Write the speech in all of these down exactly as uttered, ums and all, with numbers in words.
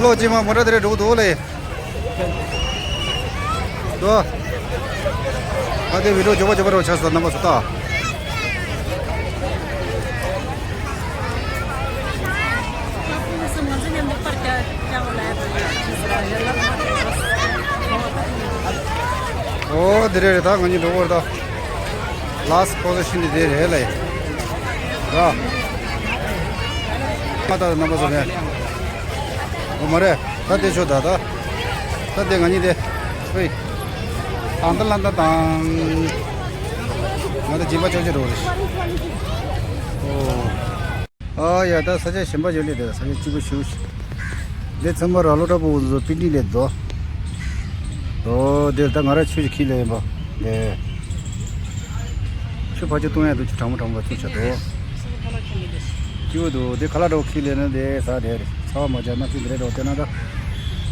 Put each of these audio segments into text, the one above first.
ལོ་རྗེས་མ་མོ་ཊ་དེ་རེ་འགྲོ་གི་འདུག་ལེ། དོ། ཨ་དེ་བི་ཌིའོ་མགྱོགས་པ་མགྱོགས་པ་རོགས་ཆགས་སོང་རྣམ་པ་ཚོ་ལྟ། ཨོ་དེ་རེད་རེད། ད་ང་གཉིས་འགྲོ་བར་ད། ལཱསི་ཊི་པོ་ཟི་ཤན་འདི་དེ་རེད་ལེ། ར། མ་ད་རྣམ་པ་ཚོ་ནས། ཨོ་མ་རེད། ད་དེ་ཤོད་ད་ད། ད་དེ་ང་གཉིས་དེ། ཧོꯏ། ཏང་ཏང་ལ་ཏང་ཏང་། ང་ད་སྦྱིན་པ་ཅོག་ཅོག་འགྲོ་རེད། ཨོ། ཨ་ཡ་ད་ས་ཆ་གཞན་པ་ཡོད་ལེ། དེ་ས་ཆ་གཅིག་པུ་ཞུ། འདི་ཚང་མ་ར་ལོ་འདྲ་པོ་འུ་ཚོ་པི་ཀ་ནིག་ལས་འདུག་ཨོ་དེ་ད་ང་ར་ཆུ་ཞིག་ཁྱེར་ལེ་ཡིན་པ། དེ་ཆུ་ཕར་ཆུ་བཏུང་ཡ་འདུག་ཆུ་གྲང་མོ་གྲང་མོ་ཆུ་ཆ་འདུག་སྐྱིད་པོ་འདུག་དེ་ཁ་ལག་འདྲ་པོ་ཁྱེར་ལེ་ན་དེ་ཟ་དེ་རེད། ཚ་བ་མ་རྒྱག་གནམ་གཤིས་འདི་རེད་འགྲོ་བལྟས་ན་ད།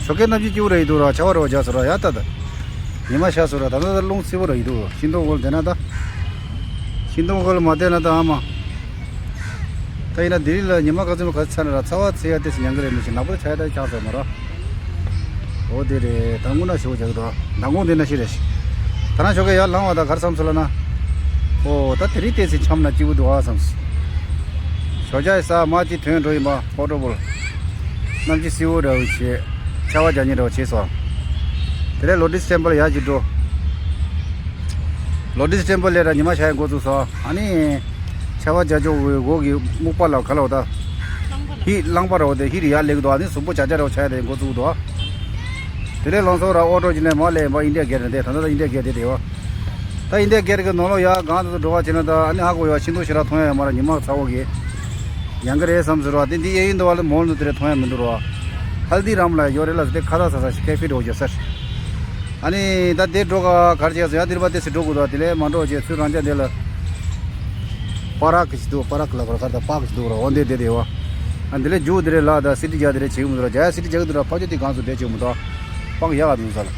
ཞོགས་ཀའི་གནམ་གཤིས་སྐྱིད་པོ་རེད་ཡིན་འདུག་ར། ཆར་པ་རོ་རྒྱག་སོང་ར་ཡ་ད་ད། ཉི་མ་ཤར་སོང་ར། ད་ལྟ་ད་རླུང་བསིལ་པོ་རེད་ཡིན་འདུག་ཤིང་སྡོང་སྐོར་བསྡད་ན་ད། ཤིང་སྡོང་སྐོར་མ་བསྡད་ན་ད་ཨ་མ། ད་ཡིན་ན་ལྡི་ལི་ལ་ཉི་མ་ག་ཚོད་མ་ག་ཚོད་ཚ་ན་ར་ཚ་བ་ཚ་ཡ་དེ་ཚོ་མྱང་གི་རེད། མི་ཤེས་ནག་པོ་ཆགས་ཡ་ད་ཆགས་ཚར་མ་ར། འོ་དེ་རེད། ད་དངོས་གནས་ཞེ་པོ་རྒྱག་གི་འདུག་མདང་དགོང་དེ་ན་ཤི་རེད། ད་ནང་ཞོགས་ཀས་ཡར་ལངས་པ་ད་ག་རེ་བསམ་སོང་ལབ་ན། ཨོ་ད་དེ་རིང་ཏོག་ཙམ་འཁྱམས་ན་སྐྱིད་པོ་འདུག་ཨ་བསམ་སོང་། ཞོགས་ཇ་ཡི་ས་མ་གཅིག་ཐོན་འགྲོ་ཡིན་པ་ཧོ་ཊོ་བོལ། གནམ་གཤིས་བསིལ་པོ་འདྲ་བོ་བྱས། ཆར་པ་རྒྱག་མཁན་འདྲ་བོ་བྱས་སོང་། དེ་ནས་ལོ་ཊི་སི་ཊེམ་པལ་ཡར་གཅིག་འགྲོ། ལོ་ཊི་སི་ཊེམ་པལ་ལས་ར་ཉི་མ་ཤར་ཡ་འགོ་བཙུགས་སོང་། ཨ་ནི། ཆར་པ་རྒྱག་ཆོག་གི་འོག་གི་སྨུག་པ་ལ་ག་ལ་བ་ད། ཧི་རླངས་པ་ར་བ་དེ་ཧི་རི་ཡར་སླེབས་ཀྱི་འདུག་ཨ་ནི་གཟུགས་པོ་བྱ་བྱ་ར་བ་ཆགས་ཡ་དེ་འགོ་བཙུགས་འདུག་དེ་ནས་ལང་ཚོ་ར་ཨོ་ཊོ་གཅིག་ནས་མར་སླེབས་ཡིན་པ་ཨིན་ཌི་ཡ་གེ་ཊི་རེད། དེ་ད་ལྟ་ད་ཨིན་ཌི་ཡ་གེ་ཊི་དེ་རེད་བ། ད་ཨིན་ཌི་ཡ་གེ་ཊི་གི་ནང་ལོགས་ཡར་སྒང་དེ་ཚོ་འགྲོ་བ་བྱས་ན་ད་ཨ་ནི་ཧ་གོ་ཡོད། ཤིང་སྡོང་ཞེ་དྲག་མཐོང་ཡ་ཡོད་མ་རེད། ཉི་མ་ཚ་བོ་གིས་མྱང་གི་རེད་བསམ་ཟེར་བ་དེ། འདི་གཡས་གཡོན་དུ་བ་ལ་མོལ་འདུག་དེ་རེད། མཐོང་ཡ་མི་འདུག་ར་བ། ཧལ་དི་རམ་ལ་ཡོད་རེད་ལ་དེ་ཁ་ཚ་ས་ས་ཞིག་ཀེ་ཕེ་འགྲོ་རྒྱུ་ཟེར། ཨ་ནི་ད་དེ་འགྲོ་ག་གར་བྱས་སོང་། ཡ་འདིར་བ་དེ་སི་འགྲོ་དགོས་དོ། དེ་ལས་མ་འགྲོ་བྱས་ཚུར་རང་ཅག་འདི་ལ་པ་རག་གི་ཞིག་འདུག་པ་རག་ལ་བར་གར་ད་པག་གི་ཞིག་འདུག་ར། འོ་འདི་དེ་དེ་བ། ཨ་འདི་ལས་རྒྱུག་དེ་རེད་ལ་ད་སི་ཊི་རྒྱག་དེ་རེད་བྱེད་གི་མི་འདུག་ར། རྒྱ་ཡ་སི་ཊི་རྒྱག་གི་འདུག་ར། ཕ་ཆོ་དེ་གང་སུ་བསྡད་བྱེད་གི་མི་འདུག་པག་ཡག་ག་འདུག་ས་ལ།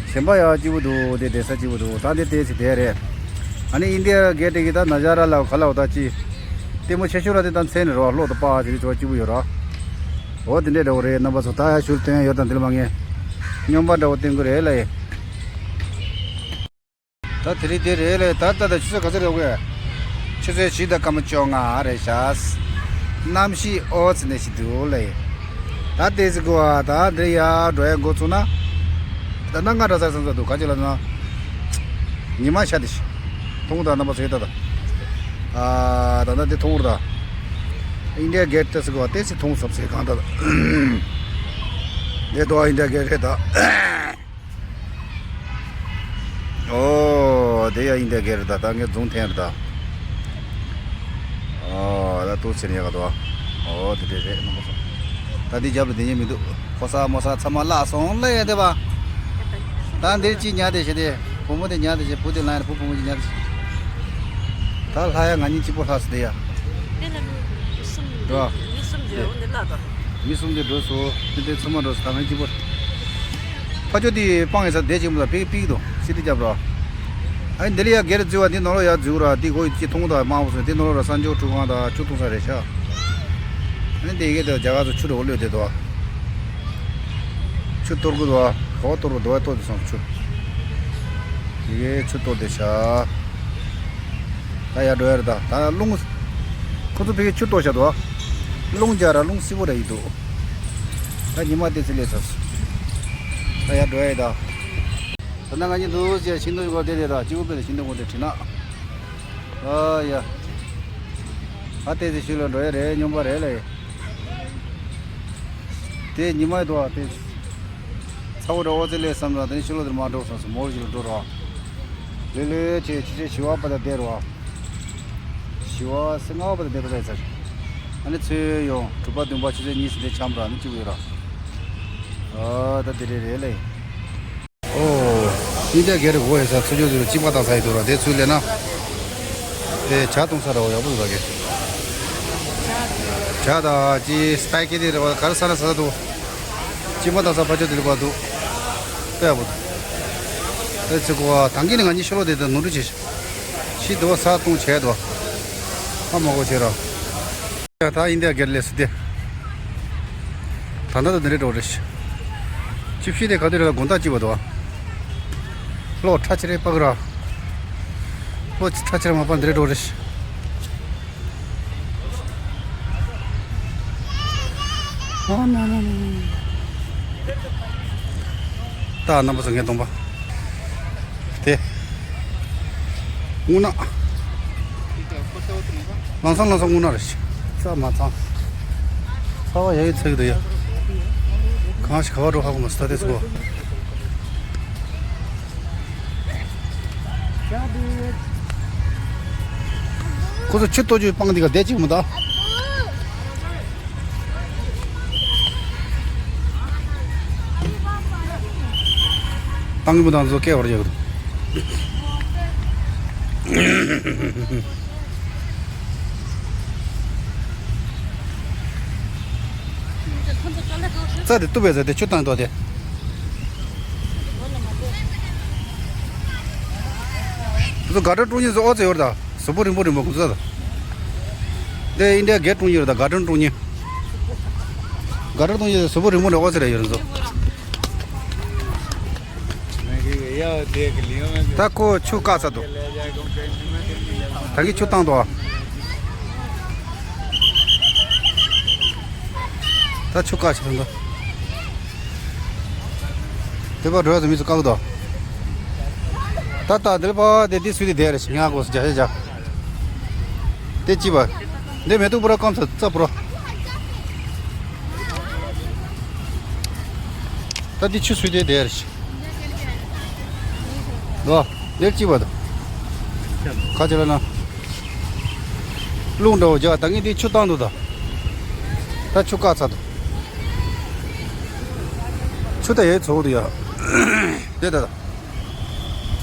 གཞན་པ་ཡ་སྐྱིད་པོ་འདུག་དེ་བསྡད་ས་སྐྱིད་པོ་འདུག་ད་འདི་དེ་སི་དེ་རེད། ཨ་ནི་ཨིན་ཌི་ཡ་གེ་ཊི་གི་ད་ན་ཇ་ར་ལ་ག་ལ་བ་ད་ཅི། ལྟད་མོ་ཆེ་ཤོས་ར་དེ་ད་མཚན་ནི་ར་བ་ལྷོ་ད་པག་ཅི་རི་ཚོ་སྐྱིད་པོ་ཡོད་ར། འོ་དེ་འདྲས་འདྲ་བོ་རེད། རྣམ་པ་ཚོ་ད་ཡ་ཞུ་སྟོན་ཡོད་དང་འདི་ལ་མ་ངས་སྨྱོན་པ་འདྲ་བོ་སྟོན་གི་རེད་ལ་ཡེ། ད་དེ་རིང་དེ་རེད་ལ་ཡེ། ད་ད་ད་ཆུ་ཚོད་ག་ཚོད་རེད་བས། ཆུ་ཚོད་བཞི་དང་སྐར་མ་བཅོ་ལྔ་རེད་ཤག་གནམ་གཤིས་ཨོ་ཙི་ནས་ཞིག་འདུག་ལ་ཡེ། ད་དེ་ཟིག་གོ་ཨ་ད་འདི་ཡ་འགྲོ་ཡ་འགོ་ཚུགས་ན། ད་ནང་ང་འདྲ་ས་བསམ་ས་འདུག་ག་ཅི་ལ་ན། ཉི་མ་ཤར་དེ་ཤི། མཐོང་ད་རྣམ་པ་ཚོ་ཡོད་ད་ད། ཨ་ད་ད་དེ་མཐོང་ར་ད། ཨིན་ཌི་ཡ་གེ་ཊི་ད་ཟེར་གོ་ཨ་དེ་ཚེ་མཐོང་ཟབ་ཟེར་གང་ད་ད། དེ་དོ་ཨིན་ཌི་ཡ་གེ་ཊི་རེད་ད། ཨོ་དེ་ཡ་ཨིན་ཌི་ཡ་གེ་ཊི་རེད་ད། ད་ངས་རྫོང་འཐེན་རེད་ད། ཨོ་ད་ཏོག་ཙམ་ཡག་ག་འདུག་ཨོ་དེ་དེ་རེད་རྣམ་པ་ཚོ། ད་འདི་རྒྱབ་ལ་བསྡད་ཉན་མི་འདུག་ཁོ་ས་མོ་ས་ཚང་མ་བརླག་སོང་ལ་ཡ་དེ་བ། ད་འདིར་ཅི་ཉལ་དེ་བྱེད་དེ། བུ་མོ་དེ་ཉལ་དེ་བྱེད། བུ་དེ་ལངས་ཡ་བུ་བུ་མོ་ཅི་ཉལ་དེ་བྱེད། ད་ལྷ་ཡ་ང་གཉིས་གཅིག་པོ་ལྷག་སོང་དེ་ཡ། དེ་ལ་མི་གསུམ་འདུག་འགྲོ། མི་གསུམ་འདུག་འོ་འདི་བརླག་དོ། མི་གསུམ་དེ་འགྲོ་སོང་། དེ་དེ་ཚང་མ་འགྲོ་སོང་། ད་ང་གཅིག་པོ། ཕ་ཆོ་དེ་སྤང་ཡིན་ས་བསྡད་ཅིག་མོ་ད་པིག་པིག་དོ་སི་ཏི་རྒྱབ་ར། ཨ་ནི་འདི་ལ་ཡ་སྒེར་འཛུལ་བ་འདི་ནོར་ལོ་ཡ་འཛུལ་ར། འདི་གོ་ཡི་ཅི་མཐོང་ད་མང་བོ་སོང་། འདི་ནོར་ལོ་ར་གསང་སྤྱོད་ཁྲུས་ཁང་ད་ཆུ་འཐུང་ས་རེད་ཤག་ཨ་ནི་འདི་ཡི་གེ་དེ་རྒྱ་གར་ཚོ་ཆུ་རོ་གློད་དེ་དོ། ཆུ་གཏོར་དགོས་དོ། ག་བ་གཏོར་དགོས་དོ། བ་གཏོར་དེ་སོང་ཆུ། ཡི་གེ་ཆུ་གཏོར་དེ་ཤག་ད་ཡར་འགྲོ་ཡ་རེད་ད། ད་རླུང་། ཁོ་ཚོ་ཕ་གི་ཆུ་གཏོར་བཞག་འདུག་རླུང་རྒྱག་ར་རླུང་བསིལ་པོ་ར་ཡིན་འདུག་ད་ཉི་མ་དེ་ཚེ་སླེབས་ཚར་སོང་། ད་ཡར་འགྲོ་ཡ་ཡིན་ད། ད་ནང་ང་གཉིས་འདུག་ཅེས་ཤིང་སྡོང་སྐོར་དེ་དེ་ད་སྐྱིད་པོ་དཔེ་ལ་ཤིང་སྡོང་སྐོར་དེ་བྲིས་ན། ཨ་ཡ། ཨ་དེ་ཚེ་ཤུལ་ལ་འགྲོ་ཡ་རེད། སྨྱོན་པ་རེད་ལ་ཡ། དེ་ཉི་མ་འདུག་ཨ་དེ། ཚ་བོ་འདྲ་ཨོ་ཙི་ལས་བསམ་ན་དེ་ནི་ཕྱི་ལོགས་དེར་མ་འགྲོ་བསམ་སོང་། མོ་ལ་ཞིག་ལ་འགྲོ་རོགས། ལེ་ལེ་བྱས་ཆུ་ཚོད་བཞི་པ་བར་དུ་བསྡད་རོགས། བཞི་པ་སེ་ལྔ་པ་བར་དུ་བསྡད་པ་ཚར། ཨ་ནི་ཚུར་ཡོང་དྲུག་པ་བདུན་པ་ཆུ་ཚོད་གཉིས་ཙམ་དེ་འཁྱམས་ར་ནི་བཅུག་ཡོད་ར། ཨ་ད་དེ་རེད་རེད་ལེ། ཨོ། ཨིན་ཌི་ཡ་གེ་ཊི་སྒོ་ཡོད་ས་ཚུར་ཕྱོགས་དེ་རུ་གཅིག་པ་བཏང་ས་ཡོད་དུ་ར། དེ་ཚུར་སླེབས་ན། དེ་ཇ་བཏུང་ས་ར་བ་ཡག་པོ་འདུག་ད་གི། ཇ་དང་ཅི་སི་པའི་ཀེ་ཊི་ར་བ་ག་རེ་ས་ན་ས་ས་འདུག་གཅིག་པ་བཏང་ས་ཕ་ཆོ་དེ་རུ་བ་འདུག་དཔེ་ཡག་པོ་འདུག་དེ་ཚུར་གོ་བ་དང་གི་ནི་ང་གཉིས་ཕྱི་ལོགས་དེ་དང་ནོར་འཁྲུལ་བྱེད་ཤི། ཤི་དུ་བ་ས་བཏུང་བྱས་དུ་བ། ཨ་མ་གོ་བྱེད་ར། ད་ཨིན་ཌི་ཡ་གེ་ཊི་སླེབས་སོང་སྟེ། ད་ལྟ་དུ་འདི་འདྲའི་འགྲོ་རེད། ཅིབ་ཤི་དེ་ག་དུས་རེད་ལ་དགོང་དག་ཅིབ་པ་འདུག་ལོ་ཁྲ་ཆེ་རེད་པ་གི་ར། ལོ་ཁྲ་ཆེ་རེད་མ་པ་འདི་འདྲའི་འགྲོ་རེད། ཨ་ན་ན་ན། ད་རྣམ་པ་ཚོ་ངས་གདོང་པ། དེ། རྔུལ་ནག་ལང་ཚང་ལང་ཚང་རྔུལ་ནག་རེད། ས་མ་ཚང་། ཚ་བ་ཡ་ཡི་ཚ་གི་འདུག་ཡ། གང་ཞིག་ག་བ་འགྲོ་ཧ་གོ་མ་སོང་ད་དེ་ཚོ། ཁོ་ཚོ་ཆུ་གཏོར་རྒྱུའི་སྤང་འདི་ག་བསྡད་ཅིག་མི་གདའ། བཏང་གི་མི་དང་ཚོ་སྐད་བར་རྒྱག་གི་འདུག་རྩྭ་དེ་གཏུབ་པའི་རྩྭ་དེ་ཆུ་བཏང་དོ་དེ། ཁོ་ཚོ་དགའ་སྤྲོ་སྤྲོ་ཉིན་ཚོ་ཨོ་ཙེ་ཡོད་རེད་ད། གཟུགས་པོ་རིང་པོ་རིང་པོ་ཁོ་ཚོ་ད། དེ་ཨིན་ཌི་ཡ་གེ་སྤྲོ་ཉིན་ཡོད་རེད་ད། དགའ་སྤྲོ་སྤྲོ་ཉིན། དགའ་སྤྲོ་སྤྲོ་ཉིན་གཟུགས་པོ་རིང་པོ་རེད་ཨོ་ཙེ་རེད་ཡོད་རེད་ཚོ། ད་ཁོ་ཆུ་བཀག་ཚར་འདུག་ད་གིན་ཆུ་བཏང་འདུག་ད་ཆུ་བཀག་ཚར་འདུག་དེ་པ་འགྲོ་ཡ་ཚོ་མི་ཚོ་བཀག་འདུག་ད་ལྟ་དེ་པ་དེ་དེ་སུས་དེ་བསྡད་རེད་ཤི་ང་གོ་སུ་བརྒྱ་ཆ་བརྒྱ། དེ་ཅི་བ། འདི་མེ་ཏོག་པུ་ར་སྐམ་ཚ་རྩ་པུ་ར། ད་འདི་ཆུ་སུས་དེ་བསྡད་རེད་ཤི། ལོ། འདིར་ཅི་བ་དང་། ཁ་ཅི་ལ་ན། རླུང་འདྲ་བོ་རྒྱག་ད་ངས་འདི་ཆུ་བཏང་འདུག་ད། ད་ཆུ་བཀག་ཚར་འདུག་ཆུ་ད་ཡའི་ཚོགས་འདུག་ཡ། དེ་ད་ད།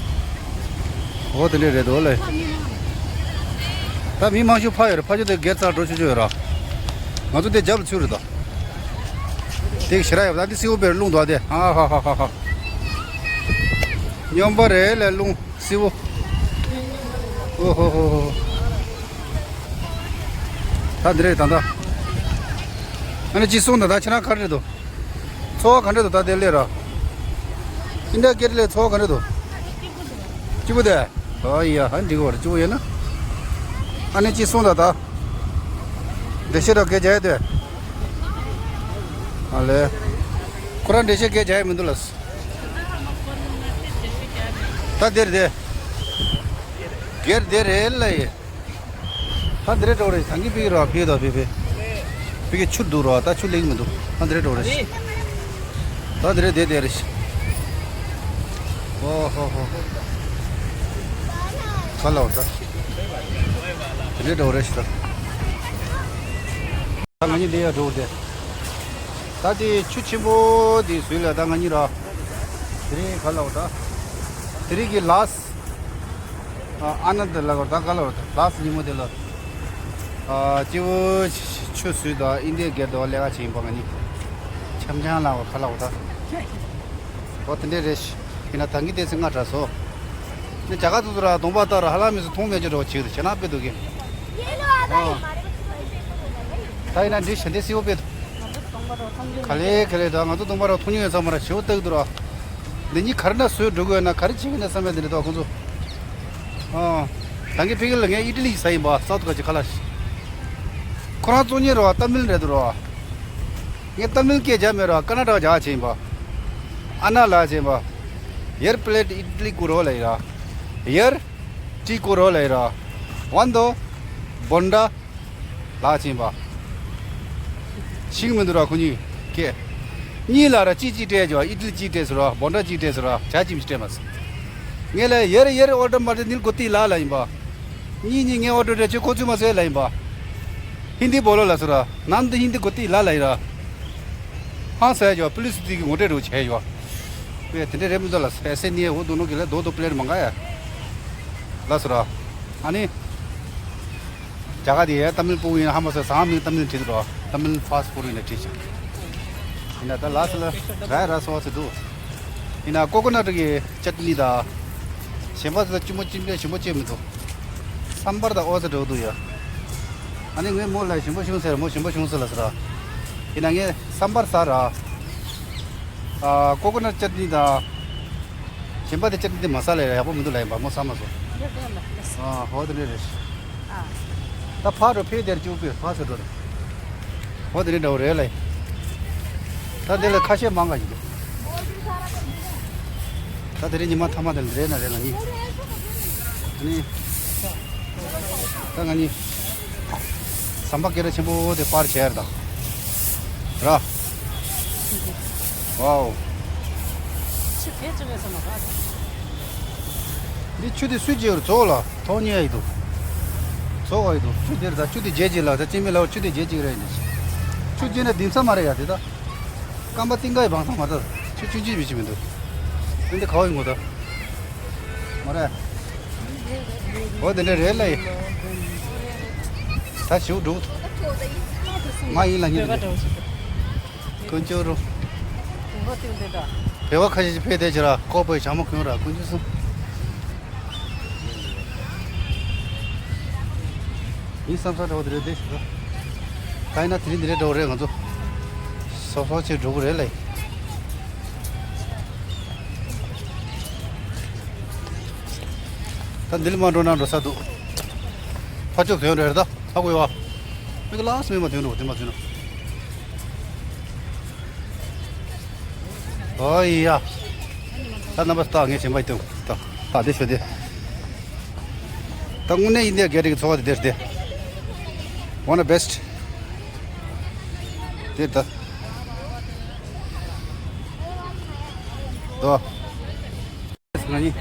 འོ་དེ་འདྲས་རེད་འདུག་ལེ། ད་མི་མང་ཤོས་ཕ་ཡོད་རེད། ཕ་ཆུ་དེ་སྒེར་ཚར་འགྲོ་ཆོག་ཆོག་ཡོད་ར། ང་ཚོ་དེ་རྒྱབ་ལ་ཚུད་རེད་ད། དེ་ཞེ་དྲག་ཡོད་ད། འདི་སེའུ་དཔེར་རླུང་འདུག་ཨ་དེ། ཨ་ཧ་ཧ་ཧ་ཧ། སྨྱོན་པ་རེད་ལས་རླུང་སེའུ། ཨོ་ཧོ་ཧོ་ཧོ། ད་འདི་རེད་ད་ད། ཨ་ནི་ཅི་སོང་ད་ད་ཁྱེད་རང་ག་རེ་རེད་འདུག་འཚོ་བ་ག་འདྲ་འདུག་ད་དེ་སླེབས་ར། ཨིན་ཌི་ཡ་གེ་ཊི་སླེབས་འཚོ་བ་ག་འདྲ་འདུག་སྐྱིད་པོ་དེ། ཨ་ཡ་ཧ་འགྲིག་གི་བར་སྐྱིད་པོ་ཡོད་ན། ཨ་ནི་ཅི་གསུངས་ད་ད། འགྲེལ་བཤད་རོགས་སྐད་རྒྱག་ཡ་དེ། ཨ་ལེ། ཁོ་རང་འགྲེལ་བཤད་སྐད་རྒྱག་ཡ་མི་འདུག་ལ། ད་དེར་དེ། སྒེར་དེ་རེད་ལ་ཡི། ད་འདི་རེད་འགྲོ་རེད། ད་གིན་ཕི་གི་རོ་ཕི་དོ་ཕི་ཕི། ཕི་གི་ཆུ་འདུག་རོ། ད་ཆུ་ལེགས་མི་འདུག་ད་འདི་རེད་འགྲོ་རེད། ད་འདི་རེད་དེ་དེ་རེད། ཨོ་ཧོ་ཧོ། ག་ལ་འོ་ད། འདི་རེད་འགྲོ་རེད་ཤི་ད། ད་ང་གཉིས་འདི་ཡ་འགྲོ་དེ། ད་དེ་ཆུ་ཆེན་པོ་དེ་ཟུར་ལ་ད་ང་གཉིས་ར། དེ་རིང་ག་ལ་འོ་ད། དེ་རིང་གི་ལཱ་སི། ཨ་ནི་དེ་ལ་གོ་ད་ག་ལ་རོ་ད་ལཱ་སི་ཉིན་མོ་དེ་ལ། ཨ་སྤྱི་བོ་ཆུ་ཟུར་དང་ཨིན་ཌི་ཡ་གེ་ཊི་དང་ལས་ཀ་བྱེད་ཡིན་པ་ང་གཉིས། འཆམ་འཆམ་ལ་གོ་ག་ལ་འོ་ད། འོ་དེ་འདྲས་རེད་ཤི། ཡིན་ན་ད་གིན་དེ་ཚེ་ང་དྲག་སོ། ནི་རྒྱ་གར་ཚོ་ཚོ་ར་གདོང་པ་ལྟར་ཧ་ལམ་མི་ཚོ་མཐོང་མེད་ཅོ་འདྲ་བ་བྱེད་དུ་བྱེད་ན་དཔེ་འདུག་གི། ཨོ། ད་ཡིན་ན་འདི་ཞལ་འདེབས་སེའུ་དཔེ་འདུག་ག་ལེ་ག་ལེ་ད་ང་ཚོ་གདོང་པ་ར་མཐོང་མྱོང་ཡོད་ཚང་མ་ར་ཞེའུ་སྟག་འདུག་ར། འདི་གཉིས་ག་རེ་ན་བཟོས་འགྲོ་དགོས་ན་ག་རེ་བྱེད་ཀྱི་ན་བསམ་པའི་འདི་འདྲ་འདུག་ཁོང་ཚོ། ཨོ། ད་གིན་ཕ་གི་ལ་ངས་ཨི་ཏི་ལི་ཟ་ཡིན་པ་སའུ་ཐི་ཁ་ཅིག་ཁ་ལ་ཤི། ཁོ་རང་གཙོ་གཉེར་ར་བ་ཏ་མིལ་རེད་འདུག་ར་བ། ངས་ཏ་མིལ་སྐད་རྒྱག་མེད་ར་ཀ་ན་ཊ་ཀ་རྒྱག་བྱེད་ཡིན་པ། ཨ་ན་ལ་བྱེད་ཡིན་པ། ཡར་པི་ལེ་ཊི་ཨི་ཏི་ལི་ཀུ་རོ་ལ་ཡིན་ར། ཡར་ཏི་ཀུ་རོ་ལ་ཡིན་ར། ཝན་དོ་བོན་ཌ་ལ་བྱེད་ཡིན་པ། ཤིང་མི་འདུག་ར་ཁོ་གཉིས་སྐད། གཉིས་ལ་ར་གཅིག་གཅིག་སྤྲད་ཀྱི་བ་ཨི་ཏི་ལི་གཅིག་སྤྲད་ཟེར་ར་བོན་ཌ་གཅིག་སྤྲད་ཟེར་ར་བྱ་གཅིག་མི་སྤྲད་མ་ཟེར། ངས་ལ་ཡར་ཡར་ཨོ་ཏོ་མ་ཏི་ནིལ་གོ་ཏི་ལ་ལ་ཡིན་པ། གཉིས་གཉིས་ངས་ཨོ་ཏོ་སྤྲད་ཆོས་ཁོ་ཚོས་མ་ཟེར་ལ་ཡིན་པ། ཧིན་དི་བོ་ལོ་ལ་སུ་ར། ནམ་དུ་ཧིན་དི་གོ་ཏི་ལ་ལ་ཡི་ར། ཧང་སེ་ཡོ་པུ་ལི་སི་དི་གི་ངོ་སྤྲོད་རུ་བྱས་ཡོ། པས་དེ་འདྲ་རེད་མི་འདུག་ལ་སེ་སེ་ནི་འོ་དུ་ནོ་གི་ལ་དོ་དོ་པི་ལེར་མང་ག་ཡ། ལ་སུ་ར། ཨ་ནི། རྒྱ་གར་དེ་ཡ་ཏ་མིལ་པུ་ཡིན་ཧ་མ་སོ་ཟ་མི་ཏ་མིལ་བྲིས་འདུག་ར། ཏ་མིལ་ཕ་སི་པོར་ཡིན་ན་བྲིས་ཤག་ཡིན་ན་ད་ལ་སུ་ལ་ར་ར་སོ་སི་འདུག་ཡིན་ན་ཀོ་ཀོ་ནཊ་གི་ཅད་ནི་དང་། གཞན་པ་ཚོ་ལ་ལྕི་མོ་ཅི་འདྲ་ཞིམ་པོ་ཅི་མི་འདུག་སམ་བར་དང་ཨོ་ཙི་འགྲོ་འདུག་ཡ། ཨ་ནི་ངས་མོ་ལ་ཞིམ་པོ་བྱུང་ཟེར་མོ་ཞིམ་པོ་བྱུང་ཟེར་ལ་ཟེར་ར། ཡིན་ན་ངས་སམ་བར་ཟ་ར། ཨ། ཀོ་ཀོ་ནཊ་ཅཊ་ནི་དང་། གཞན་པ་དེ་ཅཊ་ནི་དེ་མ་ཟ་ལ་ཡག་པོ་མི་འདུག་ལ། ཡིན་པ་མོ་ཟ་མ་སོང་། ཨ། ཧོ་དེ་འདྲ་རེད། ད་ཕར་འགྲོ། ཕེ་དེར་བཅུག་པས་ཕར་ཚུར་འགྲོ་རེད། ཧོ་དེ་འདྲ་འདྲ་བོ་རེད་ལ། ད་འདི་ལ་ཁ་ཤས་མང་ག་ཞིག་འདུག་ད་དེ་རིང་ཉི་མ་མཐའ་མ་དེ་རེད་ན་རེད་ང་གཉིས། ཨ་ནི། ད་ང་གཉིས། ཟམ་པ་སྐད་གྲགས་ཆེན་པོ་དེ་པར་བྱས་ར་ད། ར། ཝའོ། ཆུ་དེ་ཅི་བས་ས་མ་ག་འདི་ཆུ་དེ་སུས་བརྗེ་བར་བཙོག་ལ་ཐོག་ཉེ་ཡི་འདུག་བཙོག་བ་ཡི་འདུག་ཆུ་དེར་ད་ཆུ་དེ་བརྗེ་བྱེད་ལ་ད་ཅི་མི་ལ་ཆུ་དེ་བརྗེ་བྱེད་ར་ཡིན་འདི། ཆུ་བརྗེ་ན་ལྡིང་ས་མ་རེད་ཡ་དེ་ད། སྐམ་པ་གཏིང་ཀ་ཡི་བང་ས་མ་ད། ཆུ་ཆུ་ཅི་བི་ཅི་མི་འདུག་དེ་འདི་ག་བ་ཡིན་ངོ་ད། མ་རེད། འོ་དེ་འདྲ་རེད་ལ་ཡི། ད་ཞིའུ་འགྲུག་ང་ཡིན་ལ་ཉིད་དེ། དཀོན་མཆོག་རུ། བོད་པ་ཁ་ཤས་ཕེབས་བསྡད་ཀྱི་ར་ཀོ་པའི་བྱ་མོ་གོན་ར་དཀོན་མཆོག་གསུམ། ཡིན་བསམ་ས་འདྲ་བོ་དེ་རེད་དེ་ཞུ། ད་ཡིན་ན་དེ་རིང་འདི་རེད་འདྲ་བོ་རེད་ང་ཚོ། སོ་སོ་ཆེ་འགྲོ་གི་རེད་ལ། ད་འདི་ལ་མ་འགྲོ་ན་འགྲོ་ས་འདུག་ཕ་ཅོག་དོན་རེད་ད་ཧ་གོ་ཡོད་བ། མི་གི་ལགས་སུ་མི་མ་དོན་འགྲོ་དེ་མ་དོན་ན། ཨོ་ཡ། ད་རྣམ་པ་ལྟ་ངས་བྱེད་པ་ཡིན་ད། ད་དེ་ཤོད་དེ། ད་དངོས་གནས་ཡིན་དེ་རྒྱ་རིགས་ཚོགས་པ་དེ་དེར་དེ། One of the best. དེར་ད། དོ། ང་གཉིས།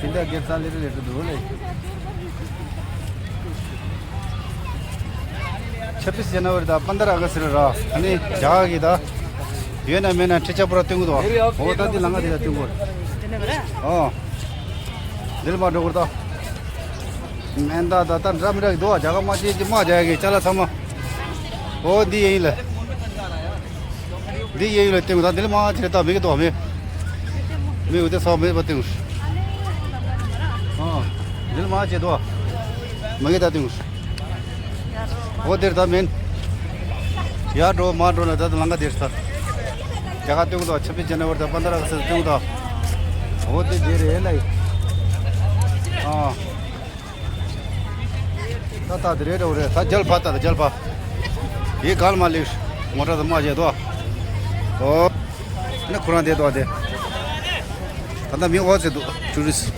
དེ་འདྲ་སྒེར་རྩ་ལེ་རེ་ལེ་རེ་འདུག་ལེ། ཆབ་བིས་ཇན་ཝ་རི་དང་པནྡྲ་ཨ་གསྟ་རེད་ར། ཨ་ནི་རྒྱ་གར་གྱི་ད། ཡོད་ན་མེད་ན་ཁྲི་ཆ་པུ་ར་སྟོན་གི་འདུག་འོ་ད་འདི་ལ་ང་དེ་ལ་སྟོན་གི་འདུག་ཨོ། འདི་ལ་མ་འགྲོ་གི་འདུག་མེན་ད་ད་ད་འདྲ་མི་འདྲ་གི་འདུག་རྒྱ་གར་དམག་སྤྱི་དམག་རྒྱག་གི་ཅ་ལག་ཚང་མ། ཨོ་འདི་ཡིན་ལ། འདི་གཡས་གཡོན་ལ་སྟོན་དང་འདི་ལ་མ་ཕྱི་ལ་ལྟ་མི་གི་དོག་མེད། མི་འུ་དེ་སོགས་མེད་པ་སྟོན། ཨ། འདི་ལ་མ་བྱེད་དོ། མ་གི་ད་སྟོན། འོ་དེར་ད་མིན། ཡར་འགྲོ་མར་འགྲོ་ན་ད་ལམ་ཁ་དེར་ས། རྒྱ་གར་སྟོན་དང་ཆབ་བིས་ཇན་ཝ་རི་དང་པནྡྲ་ཨ་གསྟ་སྟོན་དང་། འོ་དེ་དེ་རེད་ལ་ཡིན། ཨ། ད་ད་དེ་རེད་འདྲ་བོ་རེད། ད་རྒྱལ་ཕ་ད་ད་རྒྱལ་ཕ། ཡི་གལ་མ་ལེགས། མོ་ཊ་ད་མ་བྱེད་དོ། ཨོ། ནི་ཁོ་རང་དེ་དོ་དེ། ད་ད་མི་འོ་ཚེ་འདུག་ཊུ་རི་སི།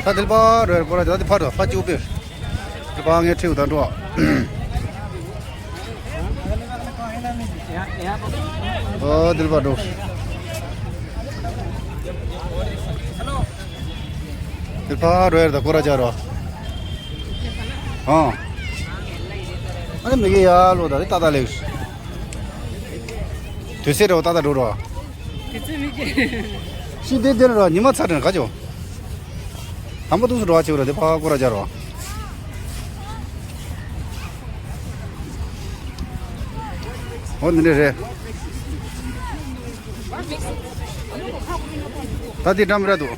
ད་དེ་ལ་པ་རོལ་པོ་ར་ད་དེ་ཕར་དོ་ཕ་ཅིག་པེར། དེ་པ་ངས་ཁྲིའུ་ད་འགྲོ། ཨོ་དེ་ལ་པ་འགྲོ། དེ་ཕར་རོལ་ད་སྐོར་ར་བྱ་རོ། ཨང་། ཨ་ནི་མི་གི་ཡ་ལོ་ད་རེ་ཏག་ཏག་ལེགས། དུས་ཚོད་རོ་ཏག་ཏག་འགྲོ་རོ། དུས་ཚོད་མི་གི། ཤི་དེ་དེ་རོ་ཉི་མ་ཚ་དྲན་ག་ཅོ། དམ་པ་དུས་སུ་འགྲོ་བ་ཆེ་བ་ར་དེ་ཕར་སྐོར་ར་བྱ་རོ། འོ་འདི་འདྲ་རེད། ད་འདི་འགྲམ་ར་འདུག་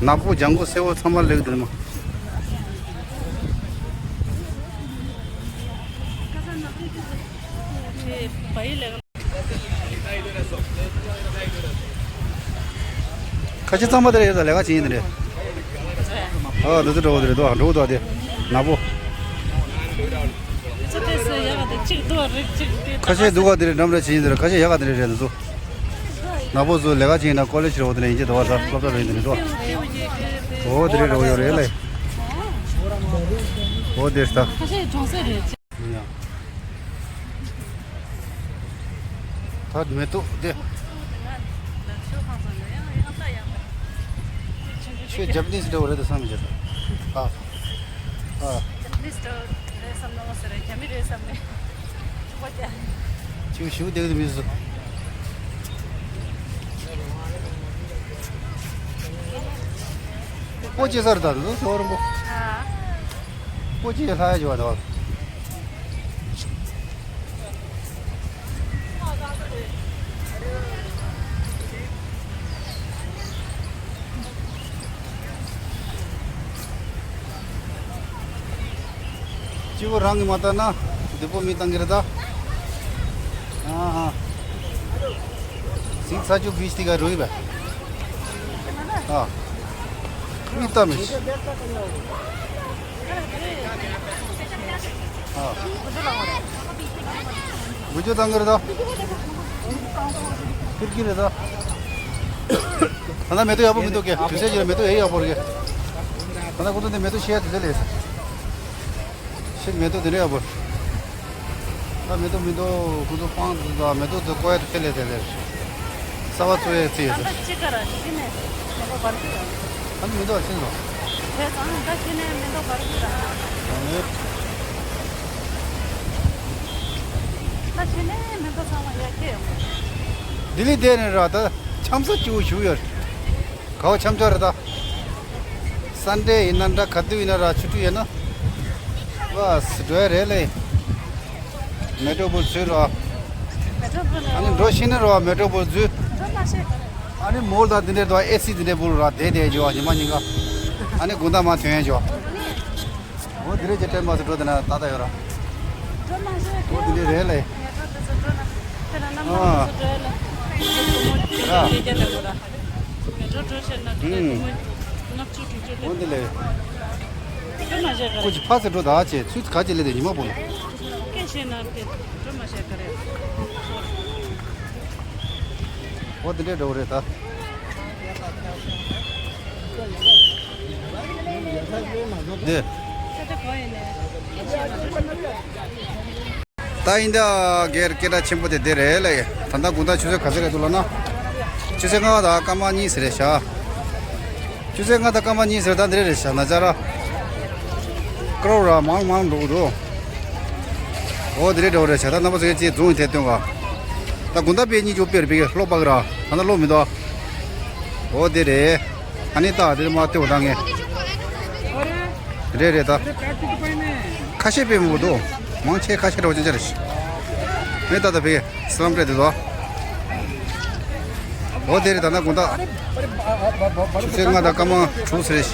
ནག་པོ་ལྗང་གུ་སེར་པོ་ཚང་མ་ལེགས་འདུག་མ། ཁ་ཆེ་གཙང་མ་དེ་རེད་ཡོད་ད་ལས་ཀ་བྱེད་ཡིན་དེ་རེད། ཨ་འདི་ཚོ་འགྲོ་བ་དེ་རེད་དོ་འགྲོ་དོ་དེ་ནག་པོ། ཁ་ཤས་སྡུག་ག་དེ་རེད་འགྲམ་ར་བྱེད་ཡིན་དེ་རེད། ཁ་ཤས་ཡག་ག་དེ་རེད་རེད་འདི་ཚོ། ནག་པོ་ཚོ་ལས་ཀ་བྱེད་ན་ཀོ་ལེ་ཇི་རེད་འོ་དེ་ནས་ཡིན་གྱི་འདུག་བ་ད་སློབ་གྲྭ་རེད་འདི་རེད་དོ། འོ་དེ་རེད་འགྲོ་ཡོད་རེད་ལེ། འོ་དེ་ད། ད་མེ་ཏོག་དེ། ཁྱོད་ཇ་པ་ནིས་འདྲ་བོ་རེད་དུ་བསམ་བྱེད། ཨ། ཨ། ཇ་པ་ནིས་འདྲ་བོ་རེད་བསམ་ནོ་ཟེར་རྒྱ་མི་རེད་བསམ་ནས། ཁྱོད་ཞུ་བདེ་གི་མི་བཟོ། སྤོ་ཅི་སར་ད་དུ་ཟོ་རུ་མོ། ཨ། སྤོ་ཅི་ལྷ་ཡ་ཇོ་བ་དོ། སྤྱི་བོ་རང་གིས་མ་བལྟ་ན། དེ་པོ་མི་བཏང་གི་རེད་ད། ཨ་ཧ། སིང་ཚ་ཆུ་བིས་ཏི་ག་རུ་ཡི་བ། ཨ། མི་ལྟ་མི་ཤི། ཨ། འུ་ཅོ་བཏང་གི་རེད་ད། ཁིར་གི་རེད་ད། ད་ན་མེ་ཏོག་ཡག་པོ་མི་འདུག་གི། དུས་ཚོད་ཀྱི་མེ་ཏོག་ཡག་ཡག་པོ་རེད་གི། ད་ན་ཁོ་ཚོ་འདི་མེ་ཏོག་ཤེས་ཡ་དུས་ཚོད་ལས། ཤིག་མེ་ཏོག་དེ་འདྲ་ཡག་པོ། ད་མེ་ཏོག་མེ་ཏོག་ཁོ་ཚོ་སྤང་དུ་ད་མེ་ཏོག་དེ་བཀོག་ཡ་དེ་ལས་དེ་ལས། ས་བ་བཙོ་ཡ་རྩི་ཡ་ད་དེ། ལྟ་ཅི་ག་ར་ཅི་ནས་མེ་ཏོག་བར་གྱི་ར། ད་མེ་ཏོག་ཨ་ཤིན་ལོ། བྱས་ཙང་ད་ཅི་ནས་མེ་ཏོག་བར་གྱི་ར། ཨ་ནི། ད་ཅི་ནས་མེ་ཏོག་ཚང་མ་ཡ་ཁྱེད་ཡོང་། ལྡི་ལི་དེ་ནས་ར་ད་འཆམ་ས་སྐྱིད་པོ་ཞིག་ཡོད། གའོ་འཆམ་འཆམ་རེད་ད། སན་ཌེ་ཡིན་ན་འདྲ་ག་དུས་ཡིན་ན་ར་ཆུ་ཚོད་ཡིན་ན། བ་སི་འགྲོ་ཡ་རེད་ལེ། མེ་ཏྲོ་པོལ་ཚུར་ར། མེ་ཏྲོ་པོལ་ཨ་ནི་འགྲོ་ཤེས་ན་ར་མེ་ཏྲོ་པོལ་ཚུར། འགྲོ་མ་ཤེས། ཨ་ནི་མོལ་དང་དེ་འདྲས་དུ་ཨེ་སི་དེ་འདྲས་པོལ་ར་དེ་དེ་ཇོ་ཉི་མ་ཉིན་ག་ཨ་ནི་དགུན་ཟླ་མ་ཐོན་ཡ་ཇོ། འོ་དེ་རེད་ཅེ་ཏྲེན་མ་སུ་འགྲོ་དེ་ན་ཏག་ཏག་ཡོད་ར། འགྲོ་མ་ཤེས། འོ་དེ་འདྲས་རེད་ལེ། ཨ། འགྲོ་འགྲོ་ཤེས་ན་དེ་འདྲས་དུ་མོ། ལྔ་བཅུ་དྲུག་ཅུ་དེ། འོ་འདི་ལས། ཁྱོད་མ་བཞག་ག་ཁོ་ཅི་ཕ་ཚེ་འགྲོ་ད་ཆེ་ཚུལ་ག་ཅི་ལས་དེ་ཉི་མ་པོ་ལ། སྐད་བཤད་ན་དེ་འགྲོ་མ་བཞག་ག་རེད། འོ་འདི་འདྲས་འགྲོ་གི་རེད་ད། འདི། ད་ཡིན་ད་སྒེར་སྐད་གྲགས་ཆེན་པོ་དེ་འདི་རེད་ལ་ཡ། ད་ལྟ་དགོང་དག་ཆུ་ཚོད་ག་ཚོད་རེད་འདུག་ལབ་ན། ཆུ་ཚོད་ལྔ་དང་སྐར་མ་གཉིས་ཟེར་རེད་ཤག་ཆུ་ཚོད་ལྔ་དང་སྐར་མ་གཉིས་ཟེར་ད་འདི་རེད་ཤག་ན་ཅ་ར། ཀྲོ་ར་མང་མང་འགྲོ་གི་འདུག་འོ་འདི་རེད་འགྲོ་རེད་ཤག་ད་རྣམ་པ་ཚོ་ཅིག་འཛུང་ཡིན་ཐད་སྟོན་ག་ད་དགོང་དག་པའི་གཉིས་ཆུ་དཔེར་བི་གེ་ལོ་པ་གི་ར་ད་ལྟ་ལོ་མི་འདུག་འོ་འདི་རེད། ཨ་ནི་ད་དེར་མ་ལྟོས་ད་ངས། རེད་རེད་ད། ཁ་ཤས་དཔེ་མི་འདུག་མང་ཆེ་ཁ་ཤས་འགྲོ་ཅན་ཅན་རེད། མེད་ད་ད་བེ་སི་ལམ་སྤྲད་དེ་དོ། འོ་དེ་རེད་ད་ན་དགོང་དག་ཆུ་ཚོད་ལྔ་དང་སྐར་མ་དྲུག་ཟེར་རེད།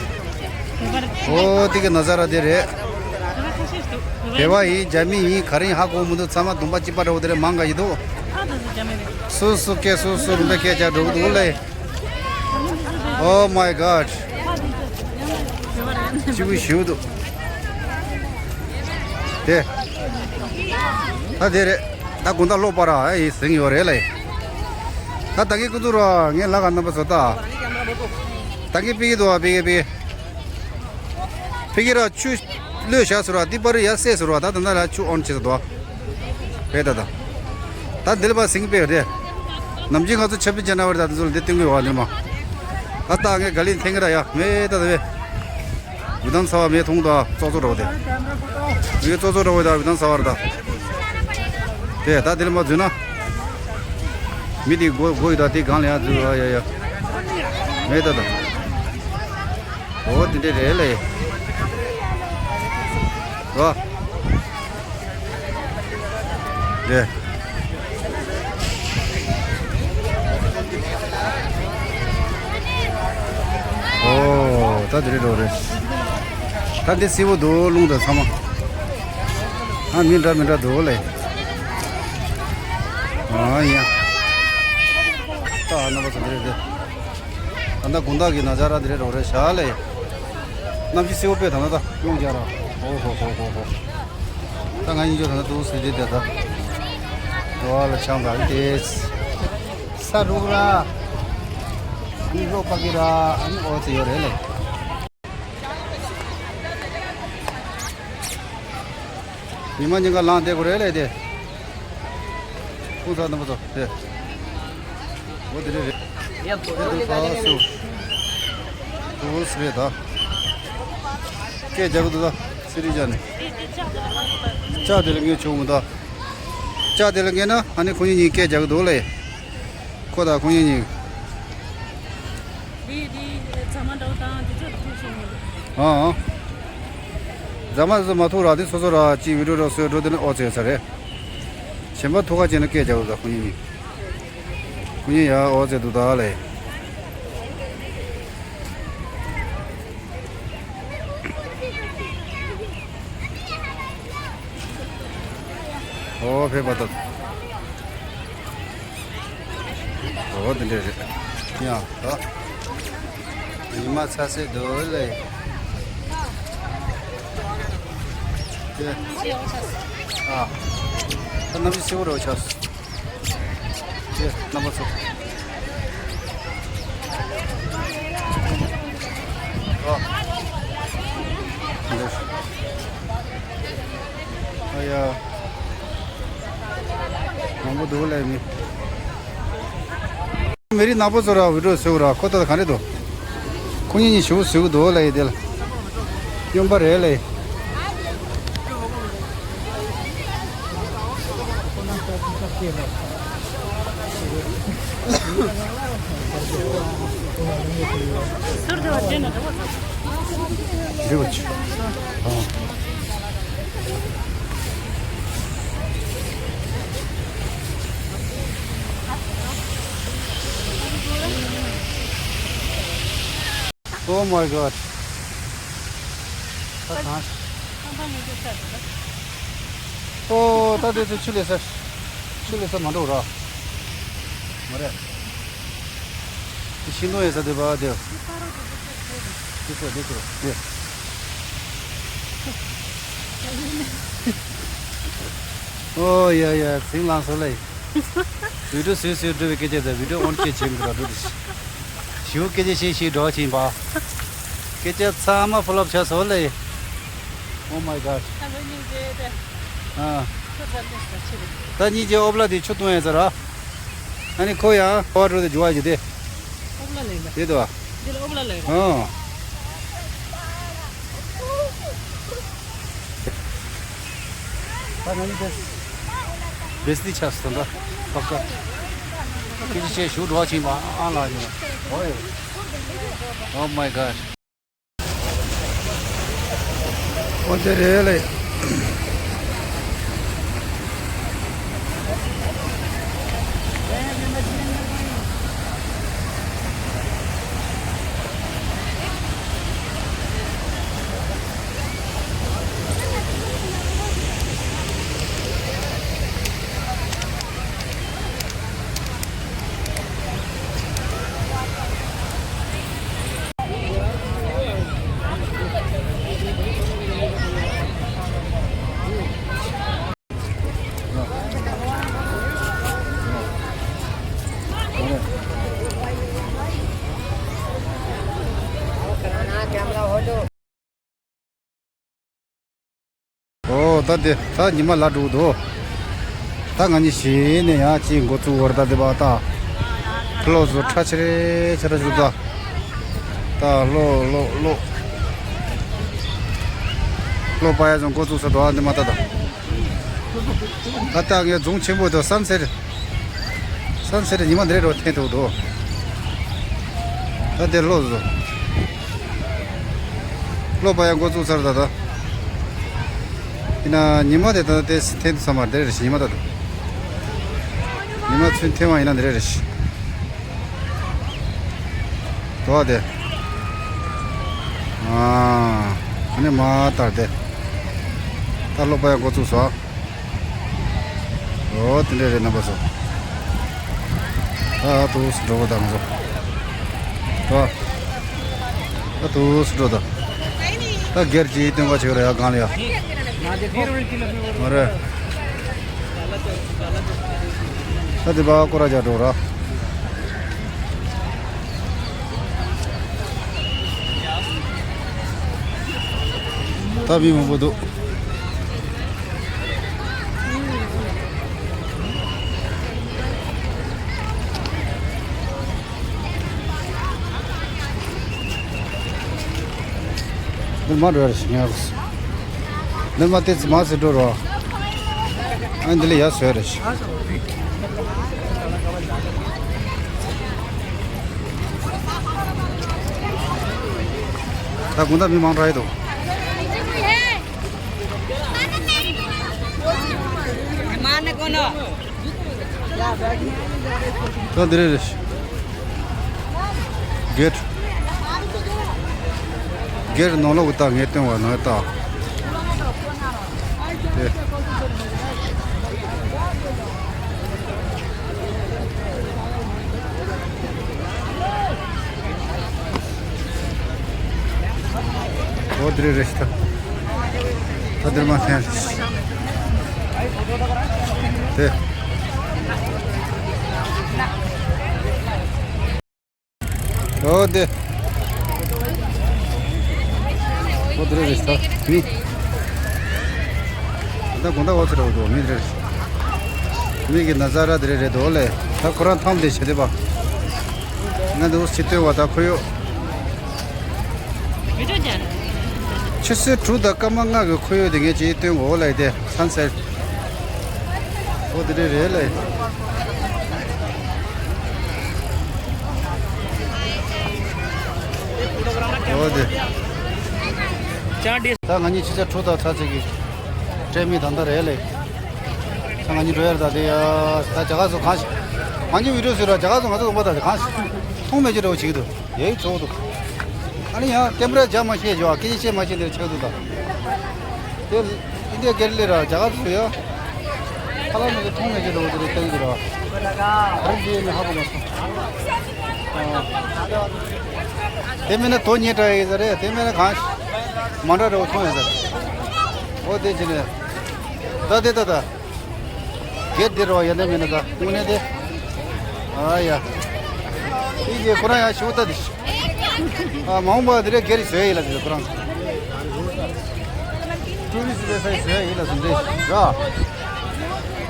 འོ་དེ་གི་ན་ཟ་ར་དེ་རེད། བེ་བ་ཡིན་རྒྱ་མི་ཡིན་ག་རེ་ཡིན་ཧ་གོ་མི་འདུག་ཚང་མ་དུམ་པ་གཅིག་པ་འདྲ་བོ་དེ་རེད་མང་ག་ཡིན་འདུག་སུ་སུ་སྐད་སུ་སུ་རུ་འདྲ་སྐད་ཆ་འགྲོ་གི་འདུག་ལེ། Oh my God. སྐྱིད་པོ་ཞེ་པོ་འདུག་དེ། ད་དེ་རེད། ད་དགོང་དག་ལོ་པ་ར་ཨེ་ཟིང་ཡོད་རེད་ལ་ཡིན། ད་ད་གིན་ཀུ་ཏུ་ར་ངས་ལ་ག་རྣམ་པ་ཚོ་ད། ད་གིན་པི་གི་འདུག་བ་པི་གི་པི་གི། ཕི་གི་ར་ཆུ་ལོས་བཞག་ཟེར་བ་འདི་པར་ཡ་སེ་ཟེར་བ་ད་ད་ན་ལ་ཆུ་ཨོན་ཆེ་ཟེར་དོ། བས་ད་ད། ད་འདི་ལ་པ་སིང་པེ་རེད། ནམ་རྒྱུན་ང་ཚོ་ཆབ་བི་ཅན་ན་བར་ད་འདི་ཚོ་ལ་འདི་སྟོན་གི་ཡོད་བ་འདི་མ། ད་ད་ངས་ག་ལིན་འཐེན་གི་ར་ཡ་མེ་ད་ད་བས། བི་དང་ཚ་བ་མེ་ཐུང་ད་ཙོག་ཙོག་རོ་དེ། མེ་ཙོག་ཙོག་རོ་ད་བི་དང་ཚ་བ་ར་ད། དེ་ད་འདི་ལ་མ་འཛུལ་ན། མི་དེ་གོ་གོ་ཡི་ད་དེ་གང་ལ་ཡ་འཛུལ་ཡ་ཡ་ཡ། མེ་ད་ད། འོ་དེ་འདྲས་རེད་ལེ། འོ། རེད། འོ་ད་དེ་རེད་འགྲོ་རེད། ད་འདི་སེར་པོ་འདུག་རླུང་དང་ཚང་མ། ཨ་མི་འདྲ་མི་འདྲ་འདུག་ལེ། ཨ་ཡ། ད་རྣམ་པ་ཚོ་འདི་རེད་དེ། ད་ལྟ་དགོང་དག་གི་ན་ཅ་ར་འདི་རེད་རོ་རེད་ཤག་ལེ། གནམ་གཤིས་སེར་པོ་དཔེ་ད་ལྟ་ད་རླུང་རྒྱག་ར། ཨོ་ཧོ་ཧོ་ཧོ་ཧོ། ད་ང་གཉིས་ཆོ་ད་ལྟ་འདུག་ཟེར་དེ་དེ་ད། འགྲོ་བ་ལ་ཆང་འདྲ་དེ། ས་རུག་ར། ཨ་ནི་རོ་པ་གི་ར། ཨ་ནི་ཨོ་ཙི་ཡོད་རེད་ལེ། ཉི་མ་ཉིན་ག་ལངས་བསྡད་དགོས་རེད་ལས་དེ། ཁོང་ཚོ་རྣམ་པ་ཚོ་དེ། འོ་དེ་རེད་རེད། དེ་འདུག་ད་སུ། འདུག་སུ་རེད་ད། སྐད་རྒྱག་གི་འདུག་ད་སི་རི་ཅན་ནས། ལྕགས་དེ་ལ་ངས་ཆུང་མི་ད། ལྕགས་དེ་ལ་ངས་ན་ཨ་ནི་ཁོང་གཉིས་གཉིས་སྐད་རྒྱག་གི་འདུག་ལས། ཁོ་དང་ཁོང་གཉིས་གཉིས། འདི་འདི་ཟ་མ་འདྲ་བོ་དང་འདི་ཚོ་ཐུག་སོང་ངོ་། ཨང་། ཟ་མ་ཟ་མ་ཐུག་ར་འདི་སོ་སོ་ར་ཅི་བི་ཌིའོ་ར་སོས་འགྲོ་དེ་ནི་ཨོ་ཙེ་ས་རེད། གཞན་པ་ཐུག་ཁ་ཅན་ན་སྐད་རྒྱག་དགོས་ད་ཁོང་གཉིས་གཉིས། ཁོང་གཉིས་ཡ་ཨོ་ཙེ་འདུག་ད་ལས། ཨོ་ཕེབས་པ་ད། ཨོ་འདི་འདྲ་རེད། ཡ་ད། ཉི་མ་ཚ་སེ་འདུག་ལེ། ཡ། ཨ། ད་གནམ་གཤིས་སེར་པོ་རེ་བ་ཆགས་སོང་། ཡ་རྣམ་པ་ཚོ། ཨ། འདུག་ཨ་ཡ། མང་པོ་འདུག་ལས་མི། མི་རིགས་ནག་པོ་ཚོ་ར་བི་ཌིའོ་བཟོས་ར་ཁོ་ད་ག་རེ་འདུག་ཁོ་གཉིས་གཉིས་ཞུ་བཟོས་འདུག་ལ་ཡི་དེ་ལ། སྨྱོན་པ་རེད་ལ་ཡི། འདི་བ་ཆུ། ཨ། Oh my God. ད་གང་། ཨོ་ད་དེ་ཚོ་ཆུ་ལས་ས། ཆུ་ལས་ས་མ་འགྲོ་ར། མ་རེད། དེ་ཤིང་སྡོང་ཡོད་ས་དེ་བ་དེ། དེ་ཚོ་དེ་ཚོ་དེ། ཨོ་ཡ་ཡ་ཟིང་ལངས་སོང་ལེ། བི་ཌིའོ་བཟོས་བཟོས་འགྲོ་བའི་སྐད་ཆ་དང་བི་ཌིའོ་ཨོན་སྐད་བྱེད་མི་འགྲོ་འགྲོ་དེ། ཞིའུ་སྐད་ཆ་བཤད་བཤད་འགྲོ་ཕྱིན་པ། སྐད་ཆ་ཚང་མ་ཕོ་ལོབ་ཆགས་སོང་ལེ། Oh my God. ཨ། ད་གཉིས་ཀྱི་ཨོབ་ལ་དེ་ཆུ་བཏུང་ཡ་ཟེར་ར། ཨ་ནི་ཁོ་ཡང་ཕོ་བ་འགྲོ་དེ་འགྱུར་བ་ཞིག་དེ། ཨོབ་ལ་ལེ་ལ། དེ་དུ་བ། འདི་ལ་ཨོབ་ལ་ལེ་ར། ཨོ། ད་ང་གཉིས་དེ། བེས་ཏི་ཆགས་སོང་ད། པ་ཀ་ཁྱེད་ཀྱི་ཆེད་ཞུ་འགྲོ་བ་ཕྱིན་པ་ཨ་ལ་ཉོ། ཨོ་ཡོ། Oh my God. ཨོ་དེ་རེད་ལེ། ཨོ་ད་དེ་ད་ཉི་མ་ལ་འགྲོ་གི་འདུག་ད་ང་གཉིས་གཞི་ནས་ཡང་ཅིག་འགོ་བཙུགས་བར་ད་དེ་བ་ད། ལོ་བཟོ་ཁྲ་ཆེ་རེ་ཆེ་རེ་བཟོ་ད། ད་ལོ་ལོ་ལོ། ལོ་པ་ཡ་བཟོ་འགོ་བཙུགས་ས་འདུག་ཨ་འདི་མ་ད་ད། ད་ལྟ་ངས་རྫོང་ཆེན་པོ་དང་སན་སེར། སན་སེར་ཉི་མ་འདི་རེད་རོ་འཐེན་ཐུབ་འདུག་ད་དེ་ལོ་བཟོ། ལོ་པ་ཡང་འགོ་བཙུགས་ཚར་ད་ད། ཡིན་ན་ཉི་མ་དེ་ད་དེ་འཐེན་ཐུབ་ས་མ་འདི་རེད་ཉི་མ་ད་ད། ཉི་མ་ཚུན་འཐེན་བ་ཡིན་ན་འདི་རེད་རེད། དོ་དེ། ཨ་ནི་མ་ལྟར་དེ། ད་ལོ་པ་ཡང་འགོ་བཙུགས་སོ། ཨོ་དེ་འདྲ་རེད་རྣམ་པ་ཚོ། ད་དུས་འགྲོ་བ་དང་ཚོ། ད། ད་དུས་འགྲོ་ད། ད་སྒེར་གྱིས་སྟོན་པ་ཆེ་ར་ཡ་གང་ལ་ཡ། མ་རེད། ད་དེ་བ་ཀོ་ར་ཇ་འགྲོ་ར། ད་མི་མང་པོ་འདུག་འདི་མ་འགྲོ་རེ་ཞིག་ཉར་གོ། འདི་མ་ཏེ་ཙི་མ་ཟེར་འགྲོ་རོ། ཨ་འདི་ལ་ཡ་སོས་རེ་ཞིག་ད་དགོང་དག་མི་མང་དྲགས་ཡོད་དོ། ད་འདི་རེད་རེད། སྒེར། སྒེར་ནང་ལོགས་ཀྱི་རྟགས་ངས་སྟོན་བ་ནང་རྟགས། དེ། དེ་རེད་རེད་ཤི་ཐ། ད་འདིར་མ་ཐན་རེད། དེ། ཨོ་དེ། ཨོ་དེ་རེད་རེད་ཤི་ཐ། མི། ད་དགོང་དག་འོ་ཚེ་ར་འོ་དོ་མི་རེད། མི་གི་ན་ཚ་ར་དེ་རེད་རེད་དོ་ལེ། ད་ཁོ་རང་ཐམ་དེ་བྱེད་དེ་པ། ང་འདུག་སེ་ལྟོས་པ་ད་ཁོ་ཡོད། ཆུ་ཚོད་དྲུག་དང་སྐར་མ་ལྔ་གི་ཁོར་ཡུག་དེ་ངས་ཅིག་སྟོན་གོ་ལབ་དེ་ཚན་ཚན། ཨོ་དེ་འདྲ་རེད་ལེ། ཨོ་དེ། ད་ང་གཉིས་ཆུ་ཚོད་དྲུག་དང་ཚ་ཚིག་གི་སྤྲད་མི་ད་ལྟ་རེད་ལེ། ད་ང་གཉིས་འགྲོ་ཡར་ད་དེ་ཡ་ད་རྒྱ་གར་ཚོ་གང་ཞིག་ང་གཉིས་བི་ཌིའོ་བཟོས་ར་རྒྱ་གར་ཚོ་ང་ཚོ་ལུང་པ་ད་དེ་གང་ཞིག་མཐོང་མེད་ཅི་འདྲ་བོ་བྱེད་ཀྱི་འདུག་ཡའི་ཚོགས་འདུག་ཨ་ནི་ཡང་ཀེམ་ར་རྒྱག་མ་ཤེས་ཇོ་སྐད་ཆ་བཤད་མ་ཤེས་འདིར་ཆགས་འདུག་ད། དེ་ཨིན་ཌི་ཡ་གེ་ལི་ལི་ར་རྒྱ་གར་ཚོ་ཡ། ཁ་ལག་ནས་མཐོང་མེད་ཅི་འདྲ་བོ་དེ་རེད་ལྟ་གི་འདུག་ར། ག་རེ་འདི་ནི་ཧ་གོ་མ་སོང་། དེ་མིན་ན་དོ་ཉེ་དྲགས་ཡིན་ས་རེད། དེ་མིན་ན་གང་ཞིག་མ་འདྲ་འདྲ་བོ་མཐོང་ཡོད་ས་རེད། འོ་དེ་ཅི་ནས། ད་དེ་ད་ད། སྒེར་དེ་རོ་ཡ་ནས་མེད་ན་ད་དངོས་གནས་དེ། ཨ་ཡ། དེ་རྗེས་ཁོ་རང་ཡང་ཞུ་ད་དེ། ཨ་མ་འོངས་པ་དེ་རེ་སྒེར་བཟོས་ཡིན་ལ་དེ་ཁོ་རང་། ཊུ་རི་སི་ཊི་པེ་ས་བཟོས་ཡིན་ལ་དེ་འདྲས་ར།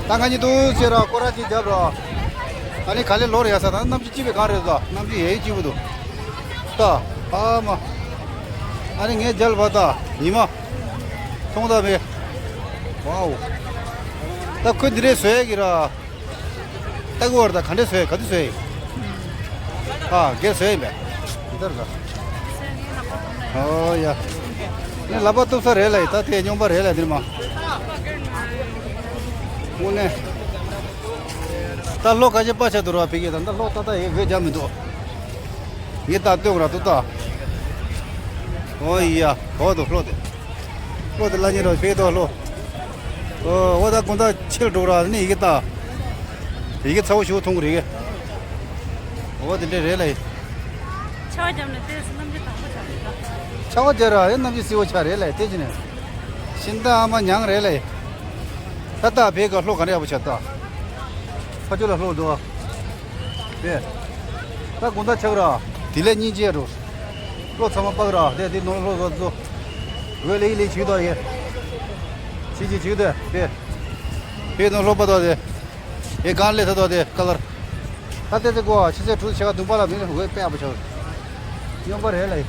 ད་ང་གཉིས་འདུག་ཟེར་ར་སྐོར་ར་ཅིག་བརྒྱབ་ར། ཨ་ནི་ག་ལེ་ལོར་ཡ་ས་ད་གནམ་གཤིས་སྐྱིད་པའི་གང་རེད་ད་གནམ་གཤིས་ཡ་ཡི་སྐྱིད་པོ་འདུག་ད་ཨ་མ། ཨ་ནི་ངའི་མཇལ་བ་ད་ཉི་མ། མཐོང་ད་མེད། ཝའོ། ད་ཁོས་འདི་རེད་བཟོས་ཀྱི་ར། ལྟ་གི་བར་ད་ག་འདྲས་བཟོས་ག་དུས་བཟོས་ཡིན། ཨ་སྒེར་བཟོས་ཡིན་པས། འདི་ལྟར་ད། ཨོ་ཡ། ངས་ལག་པ་གཏུབ་ས་རེད་ལ་ཡིན་ད་དེ་སྨྱོན་པ་རེད་ལ་འདིར་མ། དངོས་གནས། ད་ལྷོ་ཁ་ཤས་པ་ཆ་འདུག་ར་ཕ་གི་ད་ད་ལྷོ་ད་ད་ཡེ་བོད་རྒྱ་མི་འདུག་ངས་ད་སྟོན་ར་འདུག་ད། ཨོ་ཡ་གོ་འདུག་ལྷོ་དེ། ལྷོ་དེ་ལ་ཉེ་རོ་ཕེ་ཏོ་ལྷོ། ཨོ་ཨོ་ད་དགོང་དག་ཕྱིར་འགྲོ་ར་ནི་ཡི་གེ་ད། ཡི་གེ་ཚ་བོ་ཞུ་མཐོང་གི་རེད་གི། ཨོ་དེ་འདྲ་རེད་ལ་ཡི། ཆར་པ་བརྒྱབ་ནས་ཏོག་ཙམ་གནམ་གཤིས་དྭངས་པོ་ཆགས་འདུག་ད། ཆར་པ་བརྒྱབ་ར་ཡི་གནམ་གཤིས་བསིལ་བོ་ཆགས་རེད་ལ་ཡི་དེ་ཅི་ནས། ཤིང་རྟ་ཨ་མ་མྱང་རེད་ལ་ཡི། ད་ལྟ་བེ་ག་ལྷོ་ག་འདྲ་ཡག་པོ་ཆགས་ད། ཕ་ཆོས་ལ་ལྷོ་འདུག་ཨ། དེ། ད་དགོང་དག་ཆགས་ར། དེ་ལས་སྙིང་རྗེ་རུ། ལྷོ་ཚང་མ་སྤག་ར་དེ་དེ་ནོར་ལྷོ་བཟོ་བཟོ། འོད་ལེ་ལེ་བྱུག་དོ་ཡེ། ཆི་ཆི་བྱུག་དེ་དེ། དེ་ནོར་ལྷོ་པ་དོ་དེ། ཡེ་གང་ལེ་ཐ་དོ་དེ་ཀ་ལར། ད་དེ་དེ་གོ་ཆི་ཚེ་གྲུ་ཆེ་ག་དུང་པ་ལ་མི་འོད་དཔེ་ཡག་པོ་ཆགས། སྨྱོན་པ་རེད་ལ་ཡེ།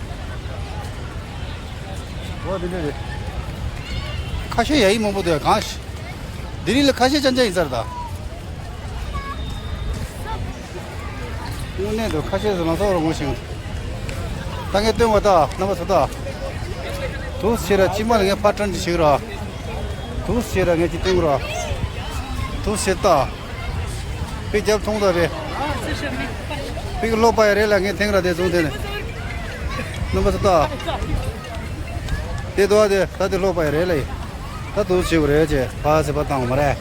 འོ་དེ་འདྲ་རེད། ཁ་ཤས་ཡ་ཡི་མང་པོ་དེ་གང་ཤི། དེ་རིང་ལ་ཁ་ཤས་ཅན་ཅན་ཡིན་ཚར་ད། དངོས་གནས་དུ་ཁ་ཤས་སུ་ལང་ཚོ་རོ་ངོ་ཞིང་། ད་ངས་སྟོན་བ་ད་རྣམ་པ་ཚོ་ད། དུས་ཕྱིར་ར་ཅི་མ་ལ་ངས་ཕར་ཊརན་ཅིག་བྱེད་ར། དུས་ཕྱིར་ར་ངས་ཅིག་སྟོན་ར། དུས་ཕྱིར་ད། པིག་རྒྱབ་མཐོང་ད་རེད། པིག་ལོག་པ་ཡ་རེད་ལ་ངས་ཐེངས་ར་དེ་བཟུང་དེ་ནས། རྣམ་པ་ཚོ་ད། དེ་དོ་དེ་ད་དེ་ལོག་པ་ཡ་རེད་ལ་ཡི། ད་དུ་བྱེད་དགོས་རེད་ཅེས་ཕ་སེ་ཕ་བཏང་བ་མ་རེད།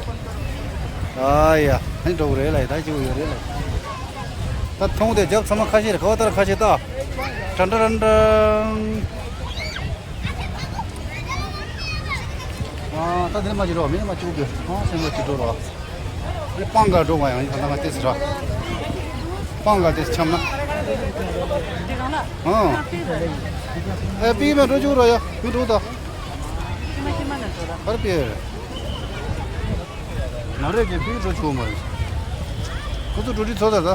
ཨ་ཡ་ཨ་ནི་འགྲོ་གི་རེད་ལ་ཡི་ད་བྱེད་དགོས་ཡོད་རེད་ལ་ཡི། ད་མཐོང་དེ་རྒྱབ་ཚང་མ་ཁ་ཤས་རེད་ག་བ་ལྟར་ཁ་ཤས་ད། ཀྲན་ཀྲན་ཀྲན། ཨ་ད་དེ་ནས་མ་བྱེད་རོགས་མི་ནས་མ་བཅུག་དགོས་ཨ་སེམས་པ་ཅིག་འགྲོ་རོགས། ཨ་ནི་སྤང་ག་འགྲོ་བ་ཡང་ཡིན་ད་ང་ལྟས་ར། སྤང་ག་ལྟས་འཆམ་ན། ཨ། ཨེ་པི་མ་འགྲོ་བཅུག་ར་ཡ་མི་འགྲོ་ད། གར་པེར། ན་རེ་ཀྱི་ཕིག་འགྲོ་ཆོག་མ་རེད། ཁོ་ཚོ་འགྲོ་དུས་ཚོ་ད་ད།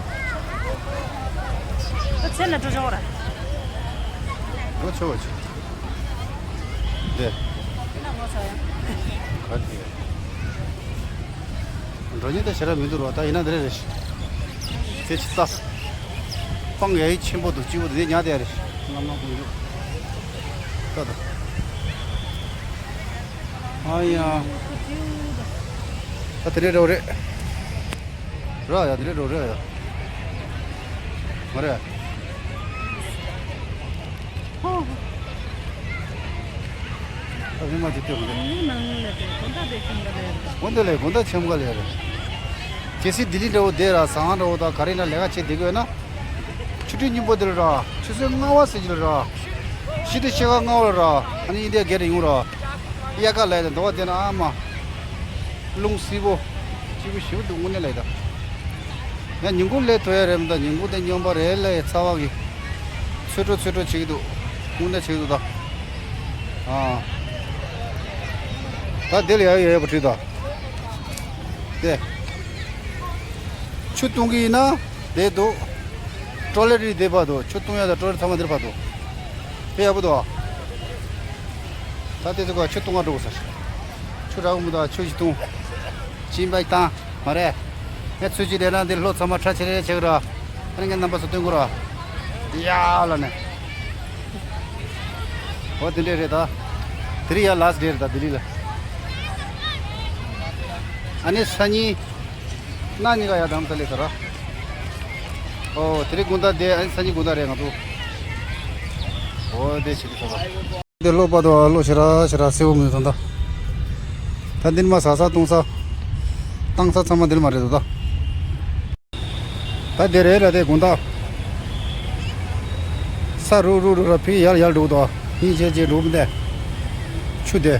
ཁོ་ཚེ་ན་འགྲོ་ཆོག་ར། འགྲོ་ཆོག་ཆོག་དེ། ན་ངོ་ཚ་ཡ། གར་པེར། འགྲོ་ཉེན་ད་ཞེ་དྲག་མི་འདུག་རོ་ད་ཡིན་ན་འདི་རེད་རེད། དེ་ཅི་ལྟ། སྤང་ཡ་ཡི་ཆེན་པོ་འདུག་སྐྱིད་པོ་འདུག་དེ་ཉག་དེ་རེད། ངམ་ངམ་ཀུན་འདུག་ལྟ་ད། ཨ་ཡ། ད་དེ་རེད་རོ་རེད། ར་ཡ་དེ་རེད་རོ་རེད་ཡ། མ་རེད། ཨ་ཧི་མ་ཅི་ཏེ་ཧོ་ནང་ལ་དེ་གོང་ད་དེ་ཁྱིམ་ག་ལེ། གོང་ད་ལེ་གོང་ད་ཁྱིམ་ག་ལེ་རེད། གལ་སྲིད་ལྡི་ལི་འདྲ་བོ་བསྡད་ར་ཟ་ཁང་འདྲ་བོ་དང་ག་རེ་ན་ལས་ཀ་བྱེད་བསྡད་དགོས་ན། ཆུ་ཚོད་སྙིང་པོ་དེ་ལ་ར་ཆུ་ཚོད་ལྔ་བ་ཟེར་གྱི་ལ་ར། ཕྱི་དྲོ་ཕྱེད་ཀ་ལྔ་པ་ལ་ར། ཨ་ནི་ཨིན་ཌི་ཡ་གེ་ཊི་ཡོང་ར། དབྱར་ཁ་ལ་ཡ་དང་འདོག་དེ་ན་ཨ་མ། རླུང་བསིལ་པོ། སྐྱིད་པོ་ཞེ་པོ་འདུག་དངོས་གནས་ལ་ཡ་ད། ཡང་ཉིན་གུང་སླེབས་ཐུབ་ཡ་རེད་མི་འདུག་ཉིན་གུང་དེ་སྨྱོན་པ་རེད་ལ་ཡ་ཚ་བ་གི། ཚོད་འགྲོ་ཚོད་འགྲོ་བྱེད་ཀྱི་འདུག་དངོས་གནས་བྱེད་ཀྱི་འདུག་ད། ཨ། ད་དེ་ལ་ཡ་ཡ་ཡ་པ་བྲིས་ད། དེ། ཆུ་བཏུང་གི་ཡིན་ན། དེ་འདུག་ཀྲོ་ལེ་རི་དེ་བར་དུ་ཆུ་བཏུང་ཡ་དང་ཀྲོ་ལེ་ཚང་མ་འདིར་བར་དུ། དེ་ཡག་པོ་འདུག་ད་དེ་ཚོ་ག་ཆུ་བཏུང་ག་འགྲོ་དགོས་ས། ཆུ་རག་མི་འདུག་ཆུ་ཞིག་བཏུང་། ཅིན་པ་ཞིག་བཏང་མ་རེད། ངས་ཚུལ་གཅིག་ལས་ན་འདིར་ལྷོ་ཚང་མ་ཁྲ་ཆེ་རེ་ཆེ་གི་ར། ཨ་ནི་ངས་རྣམ་པ་ཚོ་སྟོན་དགོས་ར། ཡ་ལ་ནས། འོ་དེ་འདྲས་རེད་ད། དེ་རིང་ཡ་ལ་སི་ཊི་ཌེ་རེད་ད་ལྡི་ལི་ལ། ཨ་ནི་སང་ཉིན། གནངས་ཉིན་ཀ་ཡར་དྷ་རམ་ས་ལ་སླེབས་ས་ར། ཨོ་དེ་རིང་དགོང་དག་དེ་ཨ་ནི་སང་ཉིན་དགོང་དག་རེད་ང་ཚོ། ཨོ་དེ་བྱེད་དུས་ས་ར། དེ་ལོ་པ་དོ་ལོ་ཞེ་ར་ཞེ་ར་སེ་བོ་མི་འདུག་ད། ད་འདི་ནི་མ་ཟ་ས་བཏུང་ས། བཏང་ས་ཚང་མ་འདི་ལ་མ་རེད་འདུག་ད། ད་དེ་རེད་ར་དེ་དགོང་དག་ས་རུག་རུག་རུག་ར་ཕི་ཡར་ཡར་འགྲོ་གི་འདུག་གཉིས་བྱས་བྱས་འགྲོ་གི་འདུག་ཆུ་དེ།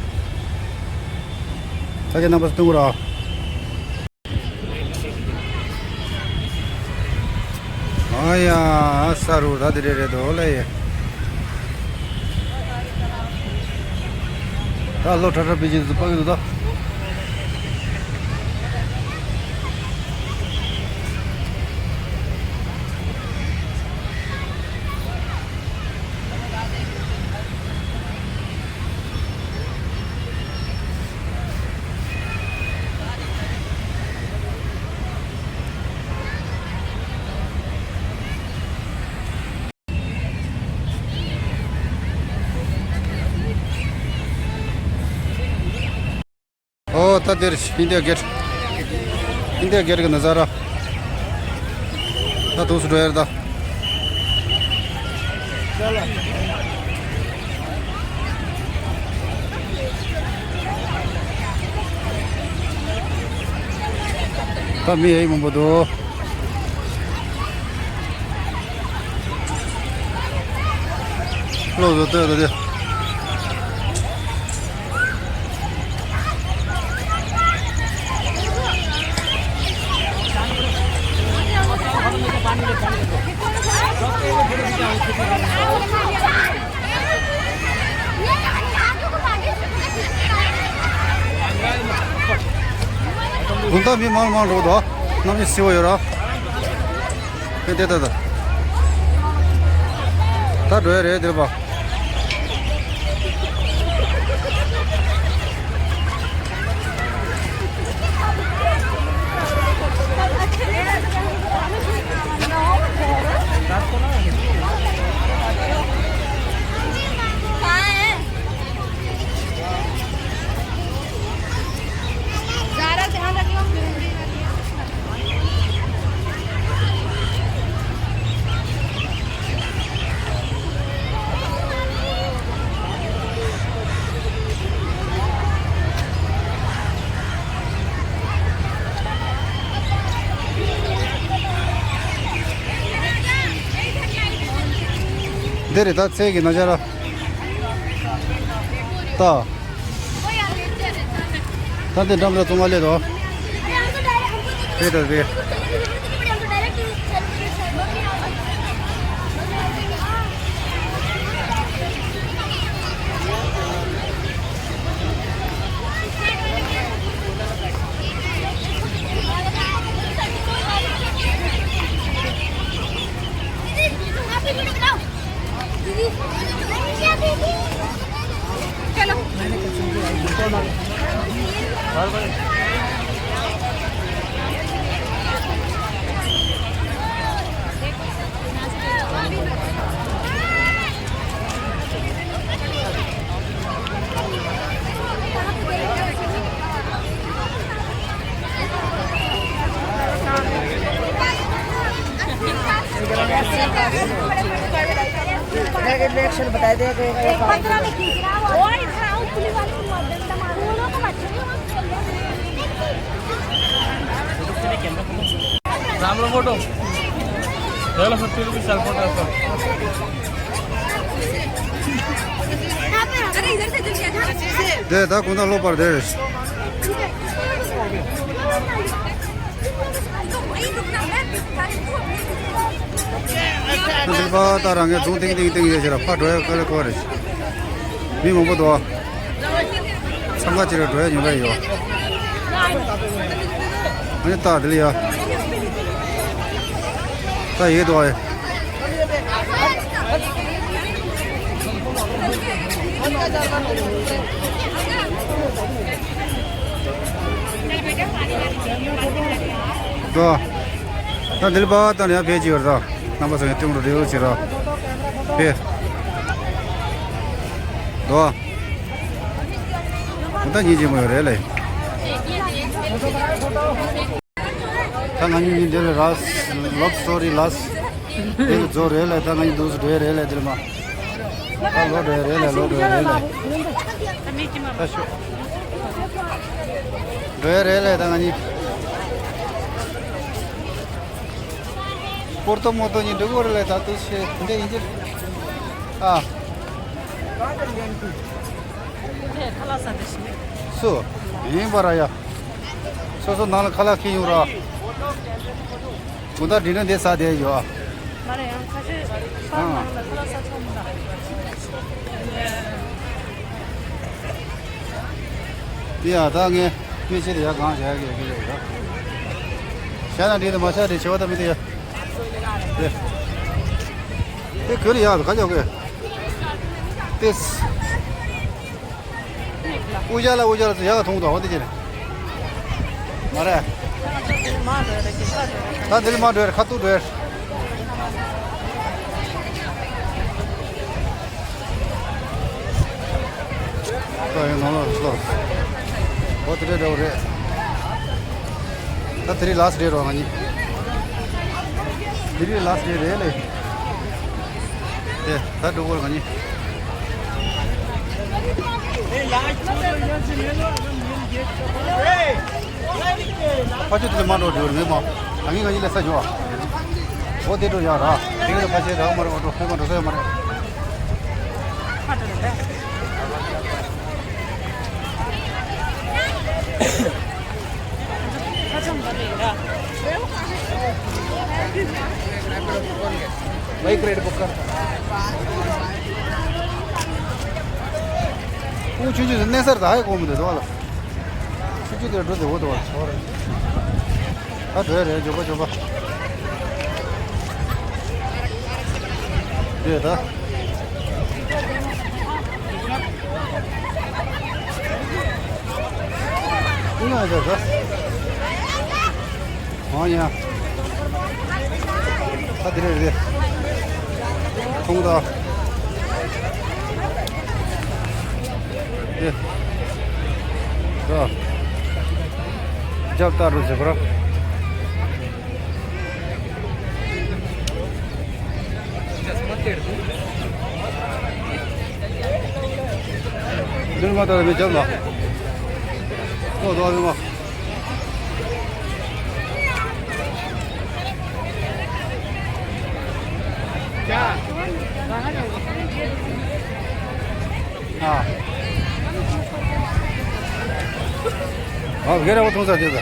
ད་གིན་རྣམ་པ་ཚོ་སྟོན་དགོས་ར། ཨ་ཡ་ས་རུག་ད་དེ་རེད་རེད་འདུག་ལ་ཡེ། ད་ལོ་ཁྲ་ཁྲ་པི་ཅི་ཟུ་པ་གི་འདུག་ད། ཨོ་ད་འདིར་ཨིན་ཌི་ཡ་གེ་ཊི། ཨིན་ཌི་ཡ་གེ་ཊི་གི་ན་ཛ་ར། ད་དུས་སུ་འགྲོ་ཡ་རེད་ད། ད་མི་ཡ་ཡི་མང་པོ་འདུག་ལོ་བཟོ་ལྟོས་ལ་དེ། དགོང་དག་མི་མང་མང་འགྲོ་འདུག་གནམ་གཤིས་བསིལ་བ་ཡོད་ར། ཨེ་དེ་ད་ད། ད་འགྲོ་ཡ་རེད་འདིར་པ། འདི་རེད་ད་ཚལ་གྱི་ན་བྱ་ར། ད། ད་འདི་འགྲམ་ར་ཚོང་ཁང་སླེབས་དོ། རེད་ད་རེད། रिएक्शन बताए थे कि एक पन्द्रह में खींच रहा है वो। और इतना उस पुलिस वाले को मार देता, मार दोनों को बच्चे भी मत खेलिए। राम्रो photo. Hello fifty rupees sale photo. དེ་ད་གུང་ཐང་ལོག་པར་དེ་རེད། འདི་པ་ད་རང་གི་རྫོང་ཏིང་ཏིང་ཏིང་ཡོད་ཅེ་ར་ཕ་འགྲོ་ཡ་ཀ་ལེ་ཀོ་རེད། མི་མང་པོ་འདུག་འཚང་ཁ་ཅིག་ར་འགྲོ་ཡ་ཉོ་ཡ་ཡོད། ཨ་ནི་ད་དེ་ལ་ཡ། ད་ཡེ་འདུག་ཨེ། ད། ད་འདི་ལ་པ་ད་ནི་ཡང་ཕེབས་ཀྱི་ཡོད་རེད་ད། རྣམ་པ་ཚོ་ཡང་སྟོན་རོགས་རེ་རོགས་བྱེད་རོགས། ཕེབས། ད། ད་ཉིན་རྗེས་མ་ཡོད་རེད་ལེ། ད་ང་གཉིས་ཉིན་འདི་ལ་ར། Love story last། འདི་ལ་རྫོགས་རེད་ལེ། ད་ང་གཉིས་འདུག་སེ་འགྲོ་ཡ་རེད་ལེ་འདི་ལ་མ། ད་ལོག་འགྲོ་ཡ་རེད་ལེ། ལོག་འགྲོ་ཡ་རེད་ལེ། ད་ཤོག་འགྲོ་ཡ་རེད་ལེ་ད་ང་གཉིས། པོར་ཏོ་མོ་ཏོ་གཉིས་འགྲོ་གི་རེད་ལེ། ད་དུས་ཤེས་འདི་ཡིན་གྱི། ཨ། སུ། ཡིན་པ་ར་ཡ། སོ་སོ་ནང་ལ་ཁ་ལག་ཁྱེར་ཡོང་ར། གུང་ཐང་འདི་ནས་འདི་ས་དེ་ཡོད། མ་རེད་ཡང་ཁ་ཤས་ཕར་ནང་ལ་ཁ་ལག་ས་ཚོང་མི་འདུག་དེ་ཡང་ད་ངས་དཔེ་ཆ་དེ་ཡར་གང་བྱ་གི་གི་རེད་ཡ། བྱ་ན་འགྲིག་དང་མ་བྱ་འགྲིག་བྱེད་པ་ད་མི་དེ་ཡ། དེ་དེ་གོས་ལ་ཡག་ག་ཅག་གོས། དེ། ཨུ་ཅག་ལ་ཨུ་ཅག་ལ་ཡག་ག་མཐོང་དང་འོ་དེ་ཅི་རེད། མ་རེད། ད་འདི་ལ་མ་འགྲོ་ཡ་ཁ་ཐུག་འགྲོ་ཡ། ད་ཡང་ནང་ལོགས་སུ་ལོག་འོ་དེ་འདྲ་འདྲ་བོ་རེད། ད་དེ་རིང་ལཱ་སི་ཊི་ཌེ་རེད་ང་གཉིས། དེ་རིང་ལཱ་སི་ཊི་ཌེ་རེད་ལེ། དེ་ད་འགྲོ་གི་རེད་ང་གཉིས། ཕ་ཆོས་དེ་ལ་མ་འགྲོ་འགྲོ་རེད་མ། ང་གཉིས་ང་གཉིས་ལ་ས་ཞོག་འོ་དེ་འགྲོ་ཡ་ར། དེ་ག་ལ་ཕ་ཆོས་རག་མ་རེད། འོ་འགྲོ་ཕེབས་མ་འགྲོ་ས་ཡོད་མ་རེད། ལའིག་རེད་པོ་ཀར། ཁོང་ཆུང་ཆུང་གནས་སར་ད་ཧའི་གོ་མི་འདུག་ལ། ཆུང་ཆུང་དེར་འགྲོ་དེ་འོ་དེ་བ་ཚོར། ད་འགྲོ་ཡ་རེད། མགྱོགས་པ་མགྱོགས་པ། འདི་ད། ཨུ་ན་ཡ་ད། ཨོ་ཡ། ད་དེ་རེད་རེད། ཁོང་ད། དེ། ད། རྒྱབ་ལྟ་རུ་ཟེར་བ། འདིར་མ་ལྟ་བའི་རྒྱབ་ལ། ཨོ་དོ་རི་མ། ཨ། ཨ་གེ་ར་བ་ཐུང་ས་དེ་ད།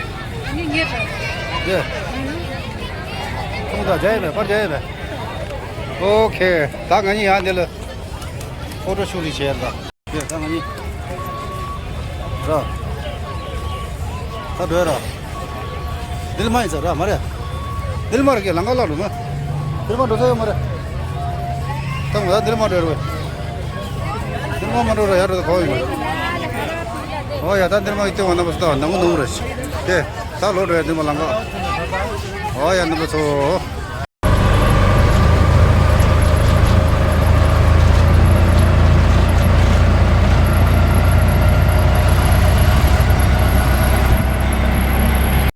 ངས་ངས་ད། དེ། ཐུང་ས་རྒྱ་ཡེ་མེད་པར་རྒྱ་ཡེ་མེད། ཨོ་ཁེ། ད་ང་གཉིས་ཡང་འདི་ལ་ཕོ་ཊོ་ཤུ་ཊི་བྱས་ད། དེ་ད་ང་གཉིས། ར། ད་འགྲོ་ཡ་ར། འདི་ལ་མ་ཡིན་ས་ར་མ་རེད། འདི་ལ་མ་རེད་ཀྱི་ལང་ཀ་ལ་འགྲོ་ན། འདི་ལ་མ་འགྲོ་ས་ཡོད་མ་རེད། ད་ང་ད་འདི་ལ་མ་འགྲོ་ཡ་རེད། འདི་ལ་མ་མ་འགྲོ་ར་ཡ་འགྲོ་ད་གོ་ཡིན། ཨོ་ཡ་ད་འདི་ལ་མ་ཡིན་ཏེ་བ་རྣམ་པ་ཚོ་ད་ནང་མོ་ནང་མོ་རེད། དེ་ད་ལོ་འགྲོ་ཡ་འདི་མ་ལང་ཀ། ཨོ་ཡ་རྣམ་པ་ཚོ།